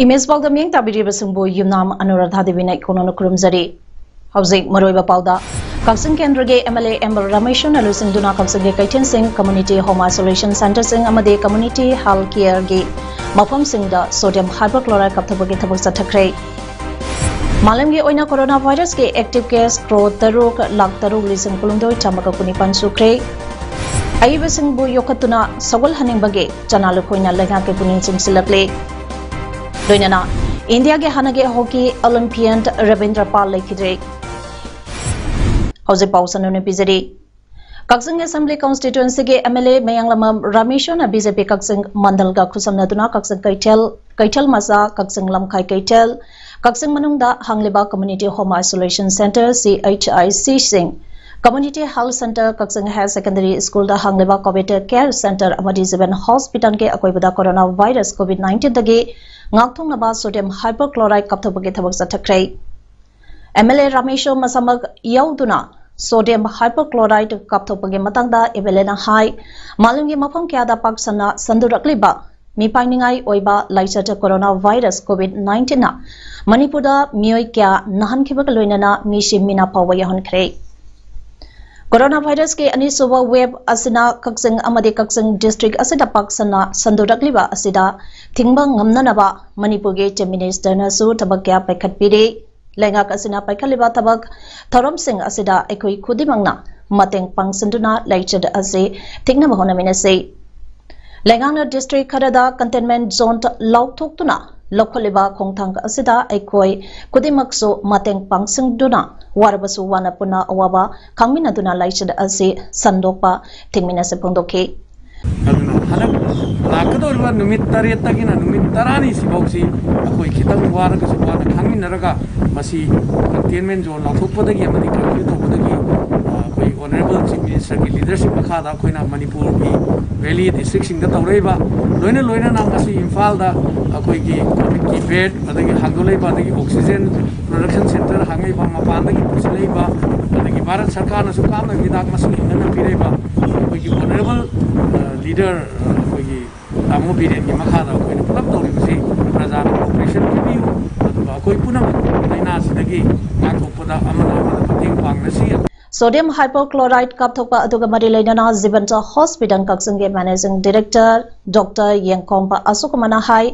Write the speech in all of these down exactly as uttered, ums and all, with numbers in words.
Image ꯄꯥꯎꯗ ꯃꯤꯠꯌꯦꯡ ꯇꯥꯕꯤꯔꯤꯕꯁꯤꯡꯕꯨ ꯌꯨꯝꯅꯥꯝ ꯑꯅꯨꯔꯥꯙꯥ ꯗꯦꯕꯤꯅ ꯏꯀꯣꯟꯅꯅ ꯈꯨꯔꯨꯝꯖꯔꯤ꯫ ꯍꯧꯖꯤꯛ ꯃꯔꯨꯑꯣꯏꯕ ꯄꯥꯎꯗ, ꯀꯛꯆꯤꯡ ꯀꯦꯟꯗ꯭ꯔꯒꯤ M L A ꯑꯦꯝ ꯔꯥꯃꯦꯁ꯭ꯋꯔꯅ ꯂꯨꯆꯤꯡꯗꯨꯅ ꯀꯛꯆꯤꯡꯒꯤ ꯀꯩꯊꯦꯜꯁꯤꯡ, community home isolation centreꯁꯤꯡ ꯑꯃꯗꯤ community health careꯒꯤ ꯃꯐꯝꯁꯤꯡꯗ sodium hypochlorite ꯀꯥꯞꯊꯣꯛꯄꯒꯤ ꯊꯕꯛ ꯆꯠꯊꯈ꯭ꯔꯦ꯫ ꯃꯥꯂꯦꯝꯒꯤ ꯑꯣꯏꯅ ꯀꯣꯔꯣꯅꯥ ꯚꯥꯏꯔꯁꯀꯤ active case crore ꯇꯔꯨꯛ ꯂꯥꯈ ꯇꯔꯨꯛ ꯂꯤꯁꯤꯡ ꯀꯨꯟꯍꯨꯝꯗꯣꯏ ꯆꯥꯝꯃꯒ ꯀꯨꯟꯅꯤꯄꯥꯟ ꯁꯨꯈ꯭ꯔꯦ꯫ ꯑꯏꯕꯁꯤꯡꯕꯨ ꯌꯣꯛꯈꯠꯇꯨꯅ ꯁꯧꯒꯠꯍꯟꯅꯤꯡꯕꯒꯤ ꯆꯅꯥ ꯂꯨꯈꯣꯏꯅ ꯂꯩꯉꯥꯛꯀꯤ ꯄꯨꯛꯅꯤꯡ ꯆꯤꯡꯁꯤꯜꯂꯛꯂꯤ꯫ ꯂꯣꯏꯅꯅ ꯏꯟꯗꯤꯌꯥꯒꯤ ꯍꯥꯟꯅꯒꯤ ꯍꯣꯀꯤ ꯑꯣꯂꯤꯝꯄꯤꯌꯟ ꯔꯕꯤꯟꯗ꯭ꯔ ꯄꯥꯜ ꯂꯩꯈꯤꯗ꯭ꯔꯦ꯫ ꯍꯧꯖꯤꯛ ꯄꯥꯎ ꯁꯟꯗꯣꯛꯅ ꯄꯤꯖꯔꯤ꯫ ꯀꯛꯆꯤꯡ ꯑꯦꯁꯦꯝꯕ꯭ꯂꯤ ꯀꯟꯁꯇꯤꯇ꯭ꯋꯦꯟꯁꯤꯒꯤ M L A ꯃꯌꯥꯡꯂꯝꯕꯝ ꯔꯥꯃꯦꯁ꯭ꯋꯔꯅ B J P ꯀꯛꯆꯤꯡ ꯃꯟꯗꯜꯒ ꯈꯨꯠꯁꯝꯅꯗꯨꯅ ꯀꯛꯆꯤꯡ ꯀꯩꯊꯦꯜ, ꯀꯩꯊꯦꯜ ꯃꯆꯥ, ꯀꯛꯆꯤꯡ ꯂꯝꯈꯥꯏ ꯀꯩꯊꯦꯜ, ꯀꯛꯆꯤꯡ ꯃꯅꯨꯡꯗ ꯍꯥꯡꯂꯤꯕ community home isolation centre, C H I Cꯁꯤꯡ, community health centre, Kakching higher secondary schoolꯗ ꯍꯥꯡꯂꯤꯕ covid care centre ꯑꯃꯗꯤ civil hospitalꯒꯤ ꯑꯀꯣꯏꯕꯗ ꯀꯣꯔꯣꯅꯥ ꯚꯥꯏꯔꯁ covid nineteenꯗꯒꯤ ꯉꯥꯛꯊꯣꯛꯅꯕ sodium hypochlorite ꯀꯥꯞꯊꯣꯛꯄꯒꯤ ꯊꯕꯛ ꯆꯠꯊꯈ꯭ꯔꯦ꯫ M L A ꯔꯥꯃꯦꯁ꯭ꯋꯔ ꯃꯁꯥꯃꯛ ꯌꯥꯎꯗꯨꯅ sodium hypochlorite ꯀꯥꯞꯊꯣꯛꯄꯒꯤ ꯃꯇꯥꯡꯗ M L Aꯅ ꯍꯥꯏ, ꯃꯥꯂꯦꯝꯒꯤ ꯃꯐꯝ ꯀꯌꯥꯗ ꯄꯥꯛ ꯁꯟꯅ ꯁꯟꯗꯣꯔꯛꯂꯤꯕ ꯃꯤꯄꯥꯏꯅꯤꯡꯉꯥꯏ ꯑꯣꯏꯕ ꯂꯥꯏꯆꯠ ꯀꯣꯔꯣꯅꯥ ꯚꯥꯏꯔꯁ covid nineteenꯅ ꯃꯅꯤꯄꯨꯔꯗ ꯃꯤꯑꯣꯏ ꯀꯌꯥ ꯅꯥꯍꯟꯈꯤꯕꯒ ꯂꯣꯏꯅꯅ ꯃꯤꯁꯤ ꯃꯤꯅꯥ ꯐꯥꯎꯕ ꯌꯥꯎꯍꯟꯈ꯭ꯔꯦ꯫ ꯀꯣꯔꯣꯅꯥ ꯚꯥꯏꯔꯁꯀꯤ ꯑꯅꯤꯁꯨꯕ wave ꯑꯁꯤꯅ ꯀꯛꯆꯤꯡ ꯑꯃꯗꯤ ꯀꯛꯆꯤꯡ district ꯑꯁꯤꯗ ꯄꯥꯛ ꯁꯟꯅ ꯁꯟꯗꯣꯔꯛꯂꯤꯕ ꯑꯁꯤꯗ ꯊꯤꯡꯕ ꯉꯝꯅꯅꯕ ꯃꯅꯤꯄꯨꯔꯒꯤ Chief Ministerꯅꯁꯨ ꯊꯕꯛ ꯀꯌꯥ ꯄꯥꯏꯈꯠꯄꯤꯔꯤ꯫ ꯂꯩꯉꯥꯛ ꯑꯁꯤꯅ ꯄꯥꯏꯈꯠꯂꯤꯕ ꯊꯕꯛ ꯊꯧꯔꯝꯁꯤꯡ ꯑꯁꯤꯗ ꯑꯩꯈꯣꯏ ꯈꯨꯗꯤꯡꯃꯛꯅ ꯃꯇꯦꯡ ꯄꯥꯡꯁꯤꯟꯗꯨꯅ ꯂꯥꯏꯆꯠ ꯑꯁꯤ ꯊꯤꯡꯅꯕ ꯍꯣꯠꯅꯃꯤꯟꯅꯁꯤ꯫ ꯂꯩꯉꯥꯛꯅ district ꯈꯔꯗ containment zone ꯂꯥꯎꯊꯣꯛꯇꯨꯅ ꯂꯧꯈꯠꯂꯤꯕ ꯈꯣꯡꯊꯥꯡ ꯑꯁꯤꯗ ꯑꯩꯈꯣꯏ ꯈꯨꯗꯤꯡꯃꯛꯁꯨ ꯃꯇꯦꯡ ꯄꯥꯡꯁꯤꯟꯗꯨꯅ ꯋꯥꯔꯕꯁꯨ ꯋꯥꯅ ꯄꯨꯟꯅ ꯑꯋꯥꯕ ꯈꯪꯃꯤꯟꯅꯗꯨꯅ ꯂꯥꯏꯆꯠ ꯑꯁꯤ ꯁꯟꯗꯣꯛꯄ ꯊꯤꯡꯃꯤꯟꯅꯁꯤ ꯐꯣꯡꯗꯣꯛꯈꯤ꯫ ꯑꯗꯨꯅ ꯍꯟꯗꯛ ꯂꯥꯛꯀꯗꯧꯔꯤꯕ ꯅꯨꯃꯤꯠ ꯇꯔꯦꯠꯇꯒꯤꯅ ꯅꯨꯃꯤꯠ ꯇꯔꯥꯅꯤ ꯁꯤꯐꯥꯎꯁꯤ ꯑꯩꯈꯣꯏ ꯈꯤꯇꯪ ꯋꯥꯔꯒꯁꯨ ꯋꯥꯅ ꯈꯥꯡꯃꯤꯟꯅꯔꯒ ꯃꯁꯤ ꯀꯟꯇꯦꯟꯃꯦꯟ ꯖꯣꯟ ꯂꯥꯎꯊꯣꯛꯄꯗꯒꯤ ꯑꯃꯗꯤ ꯀꯔꯐ꯭ꯌꯨ ꯇꯧꯕꯗꯒꯤ ꯑꯩꯈꯣꯏ ꯑꯣꯅꯔꯦꯕꯜ ꯆꯤꯐ ꯃꯤꯅꯤꯁꯇꯔꯒꯤ ꯂꯤꯗꯔꯁꯤꯞ ꯃꯈꯥꯗ ꯑꯩꯈꯣꯏꯅ ꯃꯅꯤꯄꯨꯔꯒꯤ ꯚꯦꯂꯤ ꯗꯤꯁꯇ꯭ꯔꯤꯛꯁꯤꯡꯗ ꯇꯧꯔꯛꯏꯕ, ꯂꯣꯏꯅ ꯂꯣꯏꯅꯅ ꯉꯁꯤ ꯏꯝꯐꯥꯜꯗ ꯑꯩꯈꯣꯏꯒꯤ ꯀꯣꯚꯤꯗꯀꯤ ꯕꯦꯗ ꯑꯗꯒꯤ ꯍꯥꯡꯗꯣꯛꯂꯛꯏꯕ ꯑꯗꯒꯤ ꯑꯣꯛꯁꯤꯖꯦꯟ ꯄ꯭ꯔꯣꯗꯛꯁꯟ ꯁꯦꯟꯇꯔ ꯍꯥꯡꯉꯛꯏꯕ, ꯃꯄꯥꯟꯗꯒꯤ ꯄꯨꯁꯤꯜꯂꯛꯏꯕ, ꯑꯗꯒꯤ ꯚꯥꯔꯠ ꯁꯔꯀꯥꯔꯅꯁꯨ ꯀꯥꯞꯅꯕ ꯍꯤꯗꯥꯛ ꯃꯁꯤꯡ ꯍꯦꯟꯒꯠꯅ ꯄꯤꯔꯛꯏꯕ ꯑꯩꯈꯣꯏꯒꯤ ꯑꯣꯅꯔꯦꯕꯜ ꯂꯤꯗꯔ ꯑꯩꯈꯣꯏꯒꯤ ꯇꯥꯃꯣ ꯕꯤꯔꯦꯟꯒꯤ ꯃꯈꯥꯗ ꯑꯩꯈꯣꯏꯅ ꯄꯨꯂꯞ ꯇꯧꯔꯤꯕꯁꯤ ꯄ꯭ꯔꯖꯥꯅ ꯀꯣꯑꯣꯄꯔꯦꯁꯟ ꯄꯤꯕꯤꯌꯨ, ꯑꯗꯨꯒ ꯑꯩꯈꯣꯏ ꯄꯨꯝꯅꯃꯛ ꯂꯥꯏꯅꯥꯁꯤꯗꯒꯤ ꯉꯥꯛꯊꯣꯛꯄꯗ ꯑꯃꯅ ꯑꯃꯅ ꯃꯇꯦꯡ ꯄꯥꯡꯅꯁꯤ꯫ Sodium hypochlorite ꯀꯥꯞꯊꯣꯛꯄ ꯑꯗꯨꯒ ꯃꯔꯤ ꯂꯩꯅꯅ ꯖꯤꯕꯟꯇ ꯍꯣꯁꯄꯤꯇꯥꯜ ꯀꯛꯆꯤꯡꯒꯤ ꯃꯦꯅꯦꯖꯤꯡ ꯗꯤꯔꯦꯛꯇꯔ ꯗꯣꯛꯇꯔ ꯌꯦꯡꯈꯣꯝꯕ ꯑꯁꯣꯛ ꯀꯨꯃꯥꯔꯅ ꯍꯥꯏ,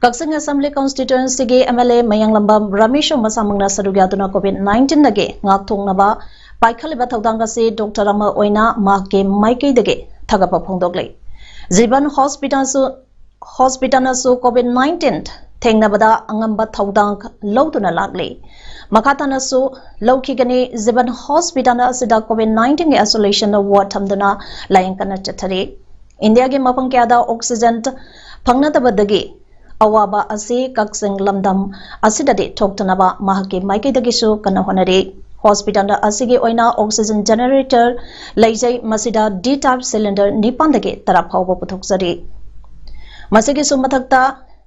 ꯀꯛꯆꯤꯡ ꯑꯦꯁꯦꯝꯕ꯭ꯂꯤ ꯀꯣꯟꯁꯇꯤꯇ꯭ꯋꯦꯟꯁꯤꯒꯤ ꯑꯦꯝ ꯑꯦꯜ ꯑꯦ ꯃꯌꯥꯡꯂꯝꯕꯝ ꯔꯃꯦꯁꯁꯨ ꯃꯁꯥꯃꯛꯅ ꯁꯔꯨꯛ ꯌꯥꯗꯨꯅ ꯀꯣꯚꯤꯗ ꯅꯥꯏꯟꯇꯤꯟꯗꯒꯤ ꯉꯥꯛꯊꯣꯛꯅꯕ ꯄꯥꯏꯈꯠꯂꯤꯕ ꯊꯧꯗꯥꯡ ꯑꯁꯤ ꯗꯣꯛꯇꯔ ꯑꯃ ꯑꯣꯏꯅ ꯃꯍꯥꯛꯀꯤ ꯃꯥꯏꯀꯩꯗꯒꯤ ꯊꯥꯒꯠꯄ ꯐꯣꯡꯗꯣꯛꯂꯤ꯫ ꯖꯤꯕꯟ ꯍꯣꯁꯄꯤꯇꯥꯜꯁꯨ ꯍꯣꯁꯄꯤꯇꯥꯜꯅꯁꯨ ꯀꯣꯚꯤꯗ ꯅꯥꯏꯟꯇꯤꯟ ꯊꯦꯡꯅꯕꯗ ꯑꯉꯝꯕ ꯊꯧꯗꯥꯡ ꯂꯧꯗꯨꯅ ꯂꯥꯛꯂꯤ꯫ ꯃꯈꯥ ꯇꯥꯅꯁꯨ ꯂꯧꯈꯤꯒꯅꯤ꯫ ꯖꯤꯕꯟ ꯍꯣꯁꯄꯤꯇꯥꯜ ꯑꯁꯤꯗ ꯀꯣꯚꯤꯗ ꯅꯥꯏꯟꯇꯤꯟꯒꯤ ꯑꯥꯏꯁꯣꯂꯦꯁꯟ ꯋꯥꯔꯗ ꯊꯝꯗꯨꯅ ꯂꯥꯌꯦꯡ ꯀꯟꯅ ꯆꯠꯊꯔꯤ꯫ ꯏꯟꯗꯤꯌꯥꯒꯤ ꯃꯐꯝ ꯀꯌꯥꯗ ꯑꯣꯛꯁꯤꯖꯦꯟ ꯐꯪꯅꯗꯕꯗꯒꯤ ꯑꯋꯥꯕ ꯑꯁꯤ ꯀꯛꯆꯤꯡ ꯂꯝꯗꯝ ꯑꯁꯤꯗꯗꯤ ꯊꯣꯛꯇꯅꯕ ꯃꯍꯥꯛꯀꯤ ꯃꯥꯏꯀꯩꯗꯒꯤꯁꯨ ꯀꯟꯅ ꯍꯣꯠꯅꯔꯤ꯫ ꯍꯣꯁꯄꯤꯇꯥꯜ ꯑꯁꯤꯒꯤ ꯑꯣꯏꯅ ꯑꯣꯛꯁꯤꯖꯦꯟ ꯖꯦꯅꯦꯔꯦꯇꯔ ꯂꯩꯖꯩ꯫ ꯃꯁꯤꯗ ꯗꯤ ꯇꯥꯏꯞ ꯁꯤꯂꯤꯟꯗꯔ ꯅꯤꯄꯥꯟꯗꯒꯤ ꯇꯔꯥ ꯐꯥꯎꯕ ꯄꯨꯊꯣꯛꯆꯔꯤ꯫ ꯃꯁꯤꯒꯤꯁꯨ ꯃꯊꯛꯇ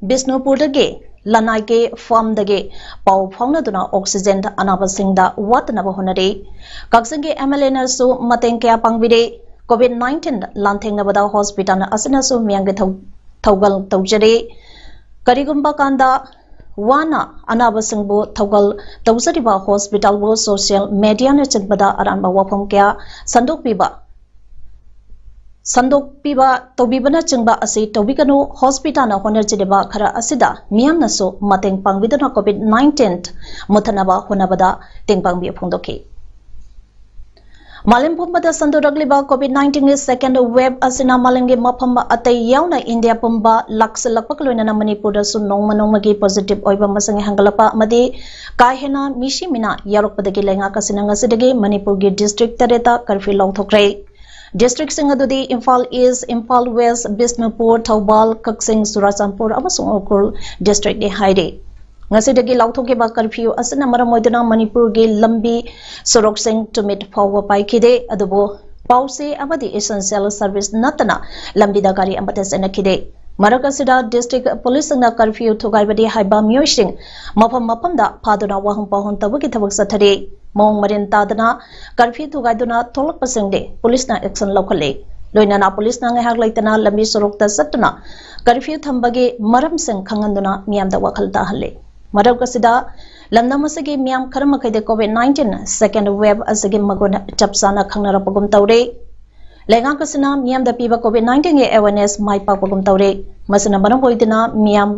ꯕꯤꯁꯅꯨꯄꯨꯔꯗꯒꯤ ꯂꯅꯥꯏꯒꯤ ꯐꯥꯔꯝꯗꯒꯤ ꯄꯥꯎ ꯐꯥꯎꯅꯗꯨꯅ ꯑꯣꯛꯁꯤꯖꯦꯟ ꯑꯅꯥꯕꯁꯤꯡꯗ ꯋꯥꯠꯇꯅꯕ ꯍꯣꯠꯅꯔꯤ꯫ ꯀꯛꯆꯤꯡꯒꯤ ꯑꯦꯝ ꯑꯦꯜ ꯑꯦꯅꯁꯨ ꯃꯇꯦꯡ ꯀꯌꯥ ꯄꯥꯡꯕꯤꯔꯤ꯫ ꯀꯣꯚꯤꯗ ꯅꯥꯏꯟꯇꯤꯟ ꯂꯥꯟꯊꯦꯡꯅꯕꯗ ꯍꯣꯁꯄꯤꯇꯥꯜ ꯑꯁꯤꯅꯁꯨ ꯃꯤꯌꯥꯝꯒꯤ ꯊꯧ-, ꯊꯧꯒꯜ ꯇꯧꯖꯔꯤ꯫ ꯀꯔꯤꯒꯨꯝꯕ ꯀꯥꯟꯗ ꯋꯥꯅ ꯑꯅꯥꯕꯁꯤꯡꯕꯨ ꯊꯧꯒꯜ ꯇꯧꯖꯔꯤꯕ ꯍꯣꯁꯄꯤꯇꯥꯜꯕꯨ ꯁꯣꯁꯤꯌꯦꯜ ꯃꯦꯗꯤꯌꯥꯅꯆꯤꯡꯕꯗ ꯑꯔꯥꯟꯕ ꯋꯥꯐꯝ ꯀꯌꯥ ꯁꯟꯗꯣꯛꯄꯤꯕ ꯁꯟꯗꯣꯛꯄꯤꯕ ꯇꯧꯕꯤꯕꯅꯆꯤꯡꯕ ꯑꯁꯤ ꯇꯧꯕꯤꯒꯅꯨ꯫ ꯍꯣꯁꯄꯤꯇꯥꯜꯅ ꯍꯣꯠꯅꯖꯔꯤꯕ ꯈꯔ ꯑꯁꯤꯗ ꯃꯤꯌꯥꯝꯅꯁꯨ ꯃꯇꯦꯡ ꯄꯥꯡꯕꯤꯗꯨꯅ ꯀꯣꯚꯤꯗ ꯅꯥꯏꯟꯇꯤꯟ ꯃꯨꯠꯊꯅꯕ ꯍꯣꯠꯅꯕꯗ ꯇꯦꯡ ꯄꯥꯡꯕꯤꯕ ꯐꯣꯡꯗꯣꯛꯈꯤ꯫ ꯃꯥꯂꯦꯝ ꯄꯨꯝꯕꯗ ꯁꯟꯗꯣꯔꯛꯂꯤꯕ ꯀꯣꯚꯤꯗ ꯅꯥꯏꯟꯇꯤꯟꯒꯤ ꯁꯦꯀꯦꯟ ꯋꯦꯕ ꯑꯁꯤꯅ ꯃꯥꯂꯦꯝꯒꯤ ꯃꯐꯝ ꯑꯇꯩ ꯌꯥꯎꯅ ꯏꯟꯗꯤꯌꯥ ꯄꯨꯝꯕ ꯂꯥꯛꯁꯤꯜꯂꯛꯄꯒ ꯂꯣꯏꯅꯅ ꯃꯅꯤꯄꯨꯔꯗꯁꯨ ꯅꯣꯡꯃ ꯅꯣꯡꯃꯒꯤ ꯄꯣꯖꯤꯇꯤꯚ ꯑꯣꯏꯕ ꯃꯁꯤꯡ ꯍꯦꯟꯒꯠꯂꯛꯄ ꯑꯃꯗꯤ ꯀꯥ ꯍꯦꯟꯅ ꯃꯤꯁꯤ ꯃꯤꯅꯥ ꯌꯥꯎꯔꯛꯄꯗꯒꯤ ꯂꯩꯉꯥꯛ ꯑꯁꯤꯅ ꯉꯁꯤꯗꯒꯤ ꯃꯅꯤꯄꯨꯔꯒꯤ ꯗꯤꯁꯇ꯭ꯔꯤꯛ ꯇꯔꯦꯠꯇ ꯀꯔꯐ꯭ꯌꯨ ꯂꯥꯎꯊꯣꯛꯈ꯭ꯔꯦ꯫ Districtꯁꯤꯡ ꯑꯗꯨꯗꯤ ꯏꯝꯐꯥꯜ ꯏꯁ, ꯏꯝꯐꯥꯜ ꯋꯦꯁ, ꯕꯤꯁꯅꯨꯄꯨꯔ, ꯊꯧꯕꯥꯜ, ꯀꯛꯆꯤꯡ, ꯆꯨꯔꯥꯆꯥꯟꯄꯨꯔ ꯑꯃꯁꯨꯡ ꯎꯈ꯭ꯔꯨꯜ districtꯅꯤ ꯍꯥꯏꯔꯤ꯫ ꯉꯁꯤꯗꯒꯤ ꯂꯥꯎꯊꯣꯛꯈꯤꯕ curfew ꯑꯁꯤꯅ ꯃꯔꯝ ꯑꯣꯏꯗꯨꯅ ꯃꯅꯤꯄꯨꯔꯒꯤ ꯂꯝꯕꯤ ꯁꯣꯔꯣꯛꯁꯤꯡ ꯇꯨꯃꯤꯠ ꯐꯥꯎꯕ ꯄꯥꯏꯈꯤꯗꯦ, ꯑꯗꯨꯕꯨ ꯄꯥꯎꯆꯦ ꯑꯃꯗꯤ essential service ꯅꯠꯇꯅ ꯂꯝꯕꯤꯗ ꯒꯥꯔꯤ ꯑꯃꯠꯇ ꯆꯦꯟꯅꯈꯤꯗꯦ꯫ ꯃꯔꯛ ꯑꯁꯤꯗ district policeꯁꯤꯡꯅ curfew ꯊꯨꯒꯥꯏꯕꯅꯤ ꯍꯥꯏꯕ ꯃꯤꯑꯣꯏꯁꯤꯡ ꯃꯐꯝ ꯃꯐꯝꯗ ꯐꯥꯗꯨꯅ ꯋꯥꯍꯪ ꯄꯥꯎꯍꯪ ꯇꯧꯕꯒꯤ ꯊꯕꯛ ꯆꯠꯊꯔꯤ꯫ ꯃꯑꯣꯡ ꯃꯔꯤꯟ ꯇꯥꯗꯅ curfew ꯊꯨꯒꯥꯏꯗꯨꯅ ꯊꯣꯛꯂꯛꯄꯁꯤꯡꯗꯤ policeꯅ action ꯂꯧꯈꯠꯂꯤ꯫ ꯂꯣꯏꯅꯅ policeꯅ ꯉꯥꯏꯍꯥꯛ ꯂꯩꯇꯅ ꯂꯝꯕꯤ ꯁꯣꯔꯣꯛꯇ ꯆꯠꯇꯨꯅ curfew ꯊꯝꯕꯒꯤ ꯃꯔꯝꯁꯤꯡ ꯈꯪꯍꯟꯗꯨꯅ ꯃꯤꯌꯥꯝꯗ ꯋꯥꯈꯜ ꯇꯥꯍꯜꯂꯤ꯫ ꯃꯔꯛ ꯑꯁꯤꯗ ꯂꯝꯗꯝ ꯑꯁꯤꯒꯤ ꯃꯤꯌꯥꯝ ꯈꯔ ꯃꯈꯩꯗ COVID nineteen second wave ꯑꯁꯤꯒꯤ ꯃꯒꯨꯟ ꯆꯞ ꯆꯥꯅ ꯈꯪꯅꯔꯛꯄꯒꯨꯝ ꯇꯧꯔꯦ꯫ ꯂꯩꯉꯥꯛ ꯑꯁꯤꯅ ꯃꯤꯌꯥꯝꯗ ꯄꯤꯕ COVID nineteenꯒꯤ awareness ꯃꯥꯏ ꯄꯥꯛꯄꯒꯨꯝ ꯇꯧꯔꯦ꯫ ꯃꯁꯤꯅ ꯃꯔꯝ ꯑꯣꯏꯗꯨꯅ ꯃꯤꯌꯥꯝ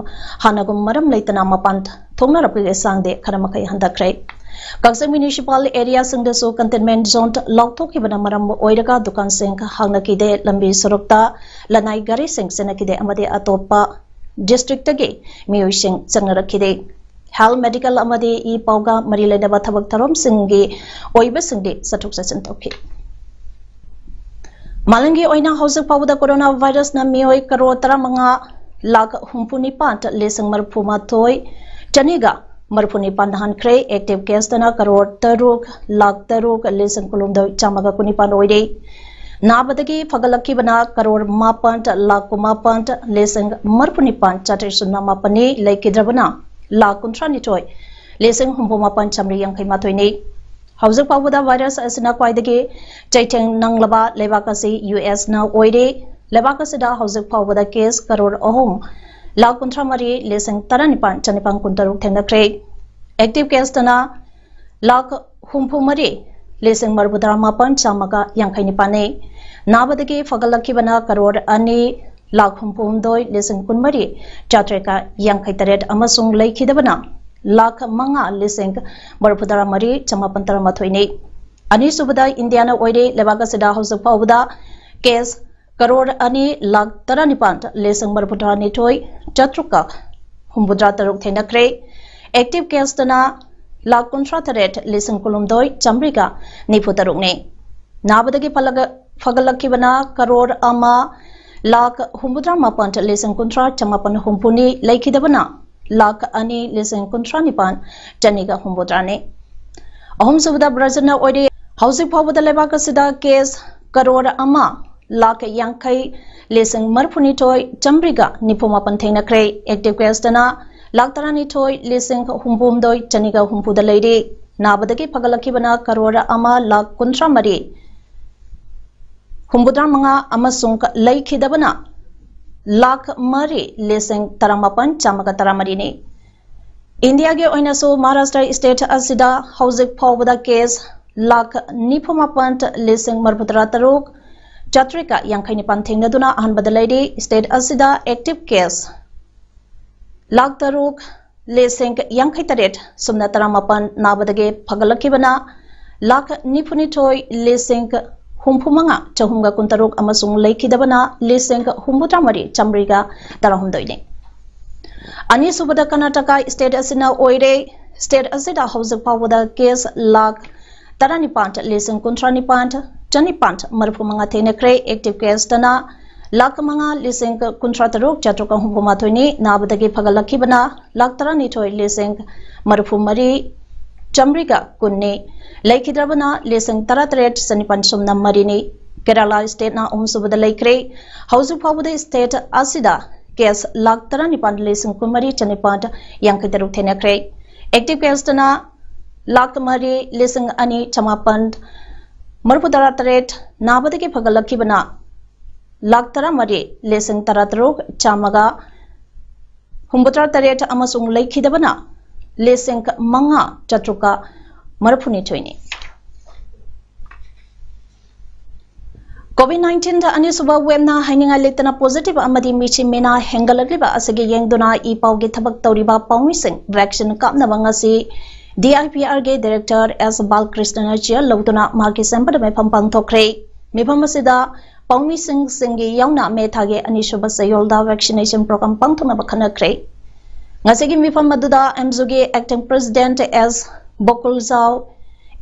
ꯍꯥꯟꯅꯒꯨꯝ ꯃꯔꯝ ꯂꯩꯇꯅ ꯃꯄꯥꯟ ꯊꯣꯛꯅꯔꯛꯄꯒꯤ ꯆꯥꯡꯗꯤ ꯈꯔ ꯃꯈꯩ ꯍꯟꯊꯈ꯭ꯔꯦ꯫ ꯀꯛꯆꯤꯡ municipal areaꯁꯤꯡꯗꯁꯨ containment zone ꯂꯥꯎꯊꯣꯛꯈꯤꯕꯅ ꯃꯔꯝ ꯑꯣꯏꯔꯒ ꯗꯨꯀꯥꯟꯁꯤꯡ ꯍꯥꯡꯅꯈꯤꯗꯦ, ꯂꯝꯕꯤ ꯁꯣꯔꯣꯛꯇ ꯂꯅꯥꯏ ꯒꯥꯔꯤꯁꯤꯡ ꯆꯦꯟꯅꯈꯤꯗꯦ ꯑꯃꯗꯤ ꯑꯇꯣꯞꯄ districtꯇꯒꯤ ꯃꯤꯑꯣꯏꯁꯤꯡ ꯆꯪꯅꯔꯛꯈꯤꯗꯦ꯫ Health, medical ꯑꯃꯗꯤ ꯏ ꯄꯥꯎꯒ ꯃꯔꯤ ꯂꯩꯅꯕ ꯊꯕꯛ ꯊꯧꯔꯝꯁꯤꯡꯒꯤ ꯑꯣꯏꯕꯁꯤꯡꯗꯤ ꯆꯠꯊꯣꯛ ꯆꯠꯁꯤꯟ ꯇꯧꯈꯤ꯫ ꯃꯥꯂꯦꯝꯒꯤ ꯑꯣꯏꯅ ꯍꯧꯖꯤꯛ ꯐꯥꯎꯕꯗ corona virusꯅ ꯃꯤꯑꯣꯏ ꯀꯔꯣꯔ ꯇꯔꯥꯃꯉꯥ ꯂꯥꯈ ꯍꯨꯝꯐꯨ ꯅꯤꯄꯥꯟ ꯂꯤꯁꯤꯡ ꯃꯔꯤꯐꯨ ꯃꯥꯊꯣꯏ ꯆꯅꯤꯒ ꯃꯔꯤꯐꯨ ꯅꯤꯄꯥꯟ ꯍꯟꯈ꯭ꯔꯦ꯫ Active caseꯇꯅ ꯀꯔꯣꯔ ꯇꯔꯨꯛ ꯂꯥꯈ ꯇꯔꯨꯛ ꯂꯤꯁꯤꯡ ꯀꯨꯟꯍꯨꯝꯗꯣꯏ ꯆꯥꯝꯃꯒ ꯀꯨꯟꯅꯤꯄꯥꯟ ꯑꯣꯏꯔꯦ꯫ ꯅꯥꯕꯗꯒꯤ ꯐꯒꯠꯂꯛꯈꯤꯕꯅ ꯀꯔꯣꯔ ꯃꯥꯄꯟ ꯂꯥꯈ ꯀꯨꯟꯃꯥꯄꯟ ꯂꯤꯁꯤꯡ ꯃꯔꯤꯐꯨ ꯅꯤꯄꯥꯟ ꯆꯥꯇ꯭ꯔꯦꯠ ꯁꯨꯞꯅ ꯃꯥꯄꯟꯅꯤ, ꯂꯩꯈꯤꯗ꯭ꯔꯕꯅ ꯂꯥꯈ ꯀꯨꯟꯊ꯭ꯔꯥ ꯅꯤꯊꯣꯏ ꯂꯤꯁꯤꯡ ꯍꯨꯝꯐꯨ ꯃꯥꯄꯟ ꯆꯥꯃꯔꯤ ꯌꯥꯡꯈꯩ ꯃꯥꯊꯣꯏꯅꯤ꯫ ꯍꯧꯖꯤꯛ ꯐꯥꯎꯕꯗ virus ꯑꯁꯤꯅ ꯈ꯭ꯋꯥꯏꯗꯒꯤ ꯆꯩꯊꯦꯡ ꯅꯪꯂꯕ ꯂꯩꯕꯥꯛ ꯑꯁꯤ USꯅ ꯑꯣꯏꯔꯤ꯫ ꯂꯩꯕꯥꯛ ꯑꯁꯤꯗ ꯍꯧꯖꯤꯛ ꯐꯥꯎꯕꯗ case ꯀꯔꯣꯔ ꯑꯍꯨꯝ ꯂꯥꯈ ꯀꯨꯟꯊ꯭ꯔꯥ ꯃꯔꯤ ꯂꯤꯁꯤꯡ ꯇꯔꯥꯅꯤꯄꯥꯟ ꯆꯅꯤꯄꯥꯟ ꯀꯨꯟꯇꯔꯨꯛ ꯊꯦꯡꯅꯈ꯭ꯔꯦ꯫ Active caseꯇꯅ ꯂꯥꯈ ꯍꯨꯝꯐꯨ ꯃꯔꯤ ꯂꯤꯁꯤꯡ ꯃꯔꯤꯐꯨ ꯇꯔꯥ ꯃꯥꯄꯟ ꯆꯥꯝꯃꯒ ꯌꯥꯡꯈꯩ ꯅꯤꯄꯥꯟꯅꯤ꯫ ꯅꯥꯕꯗꯒꯤ ꯐꯒꯠꯂꯛꯈꯤꯕꯅ ꯀꯔꯣꯔ ꯑꯅꯤ ꯂꯥꯈ ꯍꯨꯝꯐꯨ ꯍꯨꯝꯗꯣꯏ ꯂꯤꯁꯤꯡ ꯀꯨꯟꯃꯔꯤ ꯆꯥꯇ꯭ꯔꯦꯠꯀ ꯌꯥꯡꯈꯩ ꯇꯔꯦꯠ ꯑꯃꯁꯨꯡ ꯂꯩꯈꯤꯗꯕꯅ ꯂꯥꯈ ꯃꯉꯥ ꯂꯤꯁꯤꯡ ꯃꯔꯤꯐꯨ ꯇꯔꯥ ꯃꯔꯤ ꯆꯃꯥꯄꯟ ꯇꯔꯥ ꯃꯥꯊꯣꯏꯅꯤ꯫ ꯑꯅꯤꯁꯨꯕꯗ ꯏꯟꯗꯤꯌꯥꯅ ꯑꯣꯏꯔꯤ꯫ ꯂꯩꯕꯥꯛ ꯑꯁꯤꯗ ꯍꯧꯖꯤꯛ ꯐꯥꯎꯕꯗ case ꯀꯔꯣꯔ ꯑꯅꯤ ꯂꯥꯈ ꯇꯔꯥꯅꯤꯄꯥꯟ ꯂꯤꯁꯤꯡ ꯃꯔꯤꯐꯨ ꯇꯔꯥ ꯅꯤꯊꯣꯏ ꯆꯥꯇ꯭ꯔꯨꯛꯀ ꯍꯨꯝꯐꯨꯇꯔꯥ ꯇꯔꯨꯛ ꯊꯦꯡꯅꯈ꯭ꯔꯦ꯫ Active caseꯇꯅ ꯂꯥꯈ ꯀꯨꯟꯊ꯭ꯔꯥ ꯇꯔꯦꯠ ꯂꯤꯁꯤꯡ ꯀꯨꯟꯍꯨꯝꯗꯣꯏ ꯆꯥꯃꯔꯤꯒ ꯅꯤꯐꯨ ꯇꯔꯨꯛꯅꯤ꯫ ꯅꯥꯕꯗꯒꯤ ꯐꯂꯒ ꯐꯒꯠꯂꯛꯈꯤꯕꯅ ꯀꯔꯣꯔ ꯑꯃ ꯂꯥꯈ ꯍꯨꯝꯐꯨꯇꯔꯥ ꯃꯥꯄꯟ ꯂꯤꯁꯤꯡ ꯀꯨꯟꯊ꯭ꯔꯥ ꯆꯃꯥꯄꯟ ꯍꯨꯝꯐꯨꯅꯤ, ꯂꯩꯈꯤꯗꯕꯅ ꯂꯥꯈ ꯑꯅꯤ ꯂꯤꯁꯤꯡ ꯀꯨꯟꯊ꯭ꯔꯥ ꯅꯤꯄꯥꯟ ꯆꯅꯤꯒ ꯍꯨꯝꯐꯨꯇꯔꯥꯅꯤ꯫ ꯑꯍꯨꯝꯁꯨꯕꯗ ꯕ꯭ꯔꯥꯖꯤꯜꯅ ꯑꯣꯏꯔꯤ꯫ ꯍꯧꯖꯤꯛ ꯐꯥꯎꯕꯗ ꯂꯩꯕꯥꯛ ꯑꯁꯤꯗ ꯀꯦꯁ ꯀꯔꯣꯔ ꯑꯃ ꯂꯥꯈ ꯌꯥꯡꯈꯩ ꯂꯤꯁꯤꯡ ꯃꯔꯤꯐꯨꯅꯤꯊꯣꯏ ꯆꯥꯃꯔꯤꯒ ꯅꯤꯐꯨ ꯃꯥꯄꯟ ꯊꯦꯡꯅꯈ꯭ꯔꯦ꯫ ꯑꯦꯛꯇꯤꯚ ꯀꯦꯁꯇꯅ ꯂꯥꯈ ꯇꯔꯥꯅꯤꯊꯣꯏ ꯂꯤꯁꯤꯡ ꯍꯨꯝꯐꯨꯍꯨꯝꯗꯣꯏ ꯆꯅꯤꯒ ꯍꯨꯝꯐꯨꯗ ꯂꯩꯔꯤ꯫ ꯅꯥꯕꯗꯒꯤ ꯐꯒꯠꯂꯛꯈꯤꯕꯅ ꯀꯔꯣꯔ ꯑꯃ ꯂꯥꯈ ꯀꯨꯟꯊ꯭ꯔꯥ ꯃꯔꯤ ꯍꯨꯝꯐꯨꯇꯔꯥ ꯃꯉꯥ ꯑꯃꯁꯨꯡ ꯂꯩꯈꯤꯗꯕꯅ ꯂꯥꯈ ꯃꯔꯤ ꯂꯤꯁꯤꯡ ꯇꯔꯥꯃꯥꯄꯟ ꯆꯥꯝꯃꯒ ꯇꯔꯥꯃꯔꯤꯅꯤ꯫ ꯏꯟꯗꯤꯌꯥꯒꯤ ꯑꯣꯏꯅꯁꯨ ꯃꯍꯥꯔꯥꯁꯇ꯭ꯔ ꯁ꯭ꯇꯦꯠ ꯑꯁꯤꯗ ꯍꯧꯖꯤꯛ ꯐꯥꯎꯕꯗ ꯀꯦꯁ ꯂꯥꯈ ꯅꯤꯐꯨ ꯃꯥꯄꯟ ꯂꯤꯁꯤꯡ ꯃꯔꯤꯐꯨꯇꯔꯥ ꯇꯔꯨꯛ ꯆꯥꯇ꯭ꯔꯦꯠꯀ ꯌꯥꯡꯈꯩ ꯅꯤꯄꯥꯟ ꯊꯦꯡꯅꯗꯨꯅ ꯑꯍꯥꯟꯕꯗ ꯂꯩꯔꯤ꯫ ꯁ꯭ꯇꯦꯠ ꯑꯁꯤꯗ ꯑꯦꯛꯇꯤꯚ ꯀꯦꯁ ꯂꯥꯈ ꯇꯔꯨꯛ ꯂꯤꯁꯤꯡ ꯌꯥꯡꯈꯩ ꯇꯔꯦꯠ ꯁꯨꯞꯅ ꯇꯔꯥꯃꯥꯄꯟ, ꯅꯥꯕꯗꯒꯤ ꯐꯒꯠꯂꯛꯈꯤꯕꯅ ꯂꯥꯈ ꯅꯤꯐꯨꯅꯤꯊꯣꯏ ꯂꯤꯁꯤꯡ ꯍꯨꯝꯐꯨ ꯃꯉꯥ ꯆꯍꯨꯝꯒ ꯀꯨꯟꯇꯔꯨꯛ ꯑꯃꯁꯨꯡ ꯂꯩꯈꯤꯗꯕꯅ ꯂꯤꯁꯤꯡ ꯍꯨꯝꯐꯨꯇꯔꯥ ꯃꯔꯤ ꯆꯥꯃꯔꯤꯒ ꯇꯔꯥꯍꯨꯝꯗꯣꯏꯅꯤ꯫ ꯑꯅꯤꯁꯨꯕꯗ ꯀꯔꯅꯥꯇꯀꯥ ꯁ꯭ꯇꯦꯠ ꯑꯁꯤꯅ ꯑꯣꯏꯔꯦ꯫ ꯁ꯭ꯇꯦꯠ ꯑꯁꯤꯗ ꯍꯧꯖꯤꯛ ꯐꯥꯎꯕꯗ ꯀꯦꯁ ꯂꯥꯈ ꯇꯔꯥꯅꯤꯄꯥꯟ ꯂꯤꯁꯤꯡ ꯀꯨꯟꯊ꯭ꯔꯥ ꯅꯤꯄꯥꯟ ꯆꯅꯤꯄꯥꯟ ꯃꯔꯤꯐꯨ ꯃꯉꯥ ꯊꯦꯡꯅꯈ꯭ꯔꯦ꯫ ꯑꯦꯛꯇꯤꯚ ꯀꯦꯁꯇꯅ ꯂꯥꯈ ꯃꯉꯥ ꯂꯤꯁꯤꯡ ꯀꯨꯟꯊ꯭ꯔꯥ ꯇꯔꯨꯛ ꯆꯥꯇ꯭ꯔꯨꯛꯀ ꯍꯨꯝꯐꯨ ꯃꯥꯊꯣꯏꯅꯤ꯫ ꯅꯥꯕꯗꯒꯤ ꯐꯒꯠꯂꯛꯈꯤꯕꯅ ꯂꯥꯈ ꯇꯔꯥꯅꯤꯊꯣꯏ ꯂꯤꯁꯤꯡ ꯃꯔꯤꯐꯨ ꯃꯔꯤ ꯆꯥꯃꯔꯤꯒ ꯀꯨꯟꯅꯤ꯫ ꯂꯩꯈꯤꯗ꯭ꯔꯕꯅ ꯂꯤꯁꯤꯡ ꯇꯔꯥꯇꯔꯦꯠ ꯆꯅꯤꯄꯥꯟ ꯁꯨꯞꯅ ꯃꯔꯤꯅꯤ꯫ ꯀꯦꯔꯂꯥ ꯁ꯭ꯇꯦꯠꯅ ꯑꯍꯨꯝꯁꯨꯕꯗ ꯂꯩꯈ꯭ꯔꯦ꯫ ꯍꯧꯖꯤꯛ ꯐꯥꯎꯕꯗ ꯁ꯭ꯇꯦꯠ ꯑꯁꯤꯗ ꯀꯦꯁ ꯂꯥꯈ ꯇꯔꯥꯅꯤꯄꯥꯟ ꯂꯤꯁꯤꯡ ꯀꯨꯟꯃꯔꯤ ꯆꯅꯤꯄꯥꯟ ꯌꯥꯡꯈꯩ ꯇꯔꯨꯛ ꯊꯦꯡꯅꯈ꯭ꯔꯦ꯫ ꯑꯦꯛꯇꯤꯚ ꯀꯦꯁꯇꯅ ꯂꯥꯈ ꯃꯔꯤ ꯂꯤꯁꯤꯡ ꯑꯅꯤ ꯆꯃꯥꯄꯟ ꯃꯔꯤꯐꯨꯇꯔꯥ ꯇꯔꯦꯠ, ꯅꯥꯕꯗꯒꯤ ꯐꯒꯠꯂꯛꯈꯤꯕꯅ ꯂꯥꯈ ꯇꯔꯥꯃꯔꯤ ꯂꯤꯁꯤꯡ ꯇꯔꯥꯇꯔꯨꯛ ꯆꯥꯝꯃꯒ ꯍꯨꯝꯐꯨꯇꯔꯥ ꯇꯔꯦꯠ ꯑꯃꯁꯨꯡ ꯂꯩꯈꯤꯗꯕꯅ ꯂꯤꯁꯤꯡ ꯃꯉꯥ ꯆꯥꯇ꯭ꯔꯨꯛꯀ ꯃꯔꯤꯐꯨꯅꯤꯊꯣꯏꯅꯤ꯫ ꯀꯣꯚꯤꯗ ꯅꯥꯏꯟꯇꯤꯟꯗ ꯑꯅꯤꯁꯨꯕ ꯋꯦꯕꯅ ꯍꯥꯏꯅꯤꯡꯉꯥꯏ ꯂꯩꯇꯅ ꯄꯣꯖꯤꯇꯤꯚ ꯑꯃꯗꯤ ꯃꯤꯁꯤ ꯃꯤꯅꯥ ꯍꯦꯟꯒꯠꯂꯛꯂꯤꯕ ꯑꯁꯤꯒꯤ ꯌꯦꯡꯗꯨꯅ ꯏ ꯄꯥꯎꯒꯤ ꯊꯕꯛ ꯇꯧꯔꯤꯕ ꯄꯥꯎꯃꯤꯁꯤꯡ ꯚꯦꯛꯁꯤꯟ ꯀꯥꯞꯅꯕ ꯉꯁꯤ ꯗꯤ ꯑꯥꯏ ꯄꯤ ꯑꯥꯔꯒꯤ ꯗꯥꯏꯔꯦꯛꯇꯔ ꯑꯦꯁ ꯕꯥꯂꯀ꯭ꯔꯤꯁꯅꯅ ꯆꯤꯌꯔ ꯂꯧꯗꯨꯅ ꯃꯍꯥꯛꯀꯤ ꯆꯦꯝꯕꯗ ꯃꯤꯐꯝ ꯄꯥꯡꯊꯣꯛꯈ꯭ꯔꯦ꯫ ꯃꯤꯐꯝ ꯑꯁꯤꯗ ꯄꯥꯎꯃꯤꯁꯤꯡꯁꯤꯡꯒꯤ ꯌꯥꯎꯅ ꯃꯦ ꯊꯥꯒꯤ ꯑꯅꯤꯁꯨꯕ ꯆꯌꯣꯜꯗ ꯚꯦꯛꯁꯤꯅꯦꯁꯟ ꯄ꯭ꯔꯣꯒ꯭ꯔꯥꯝ ꯄꯥꯡꯊꯣꯛꯅꯕ ꯈꯟꯅꯈ꯭ꯔꯦ꯫ ꯉꯁꯤꯒꯤ ꯃꯤꯐꯝ ꯑꯗꯨꯗ ꯑꯦꯝꯖꯨꯒꯤ acting president S Bokuljao,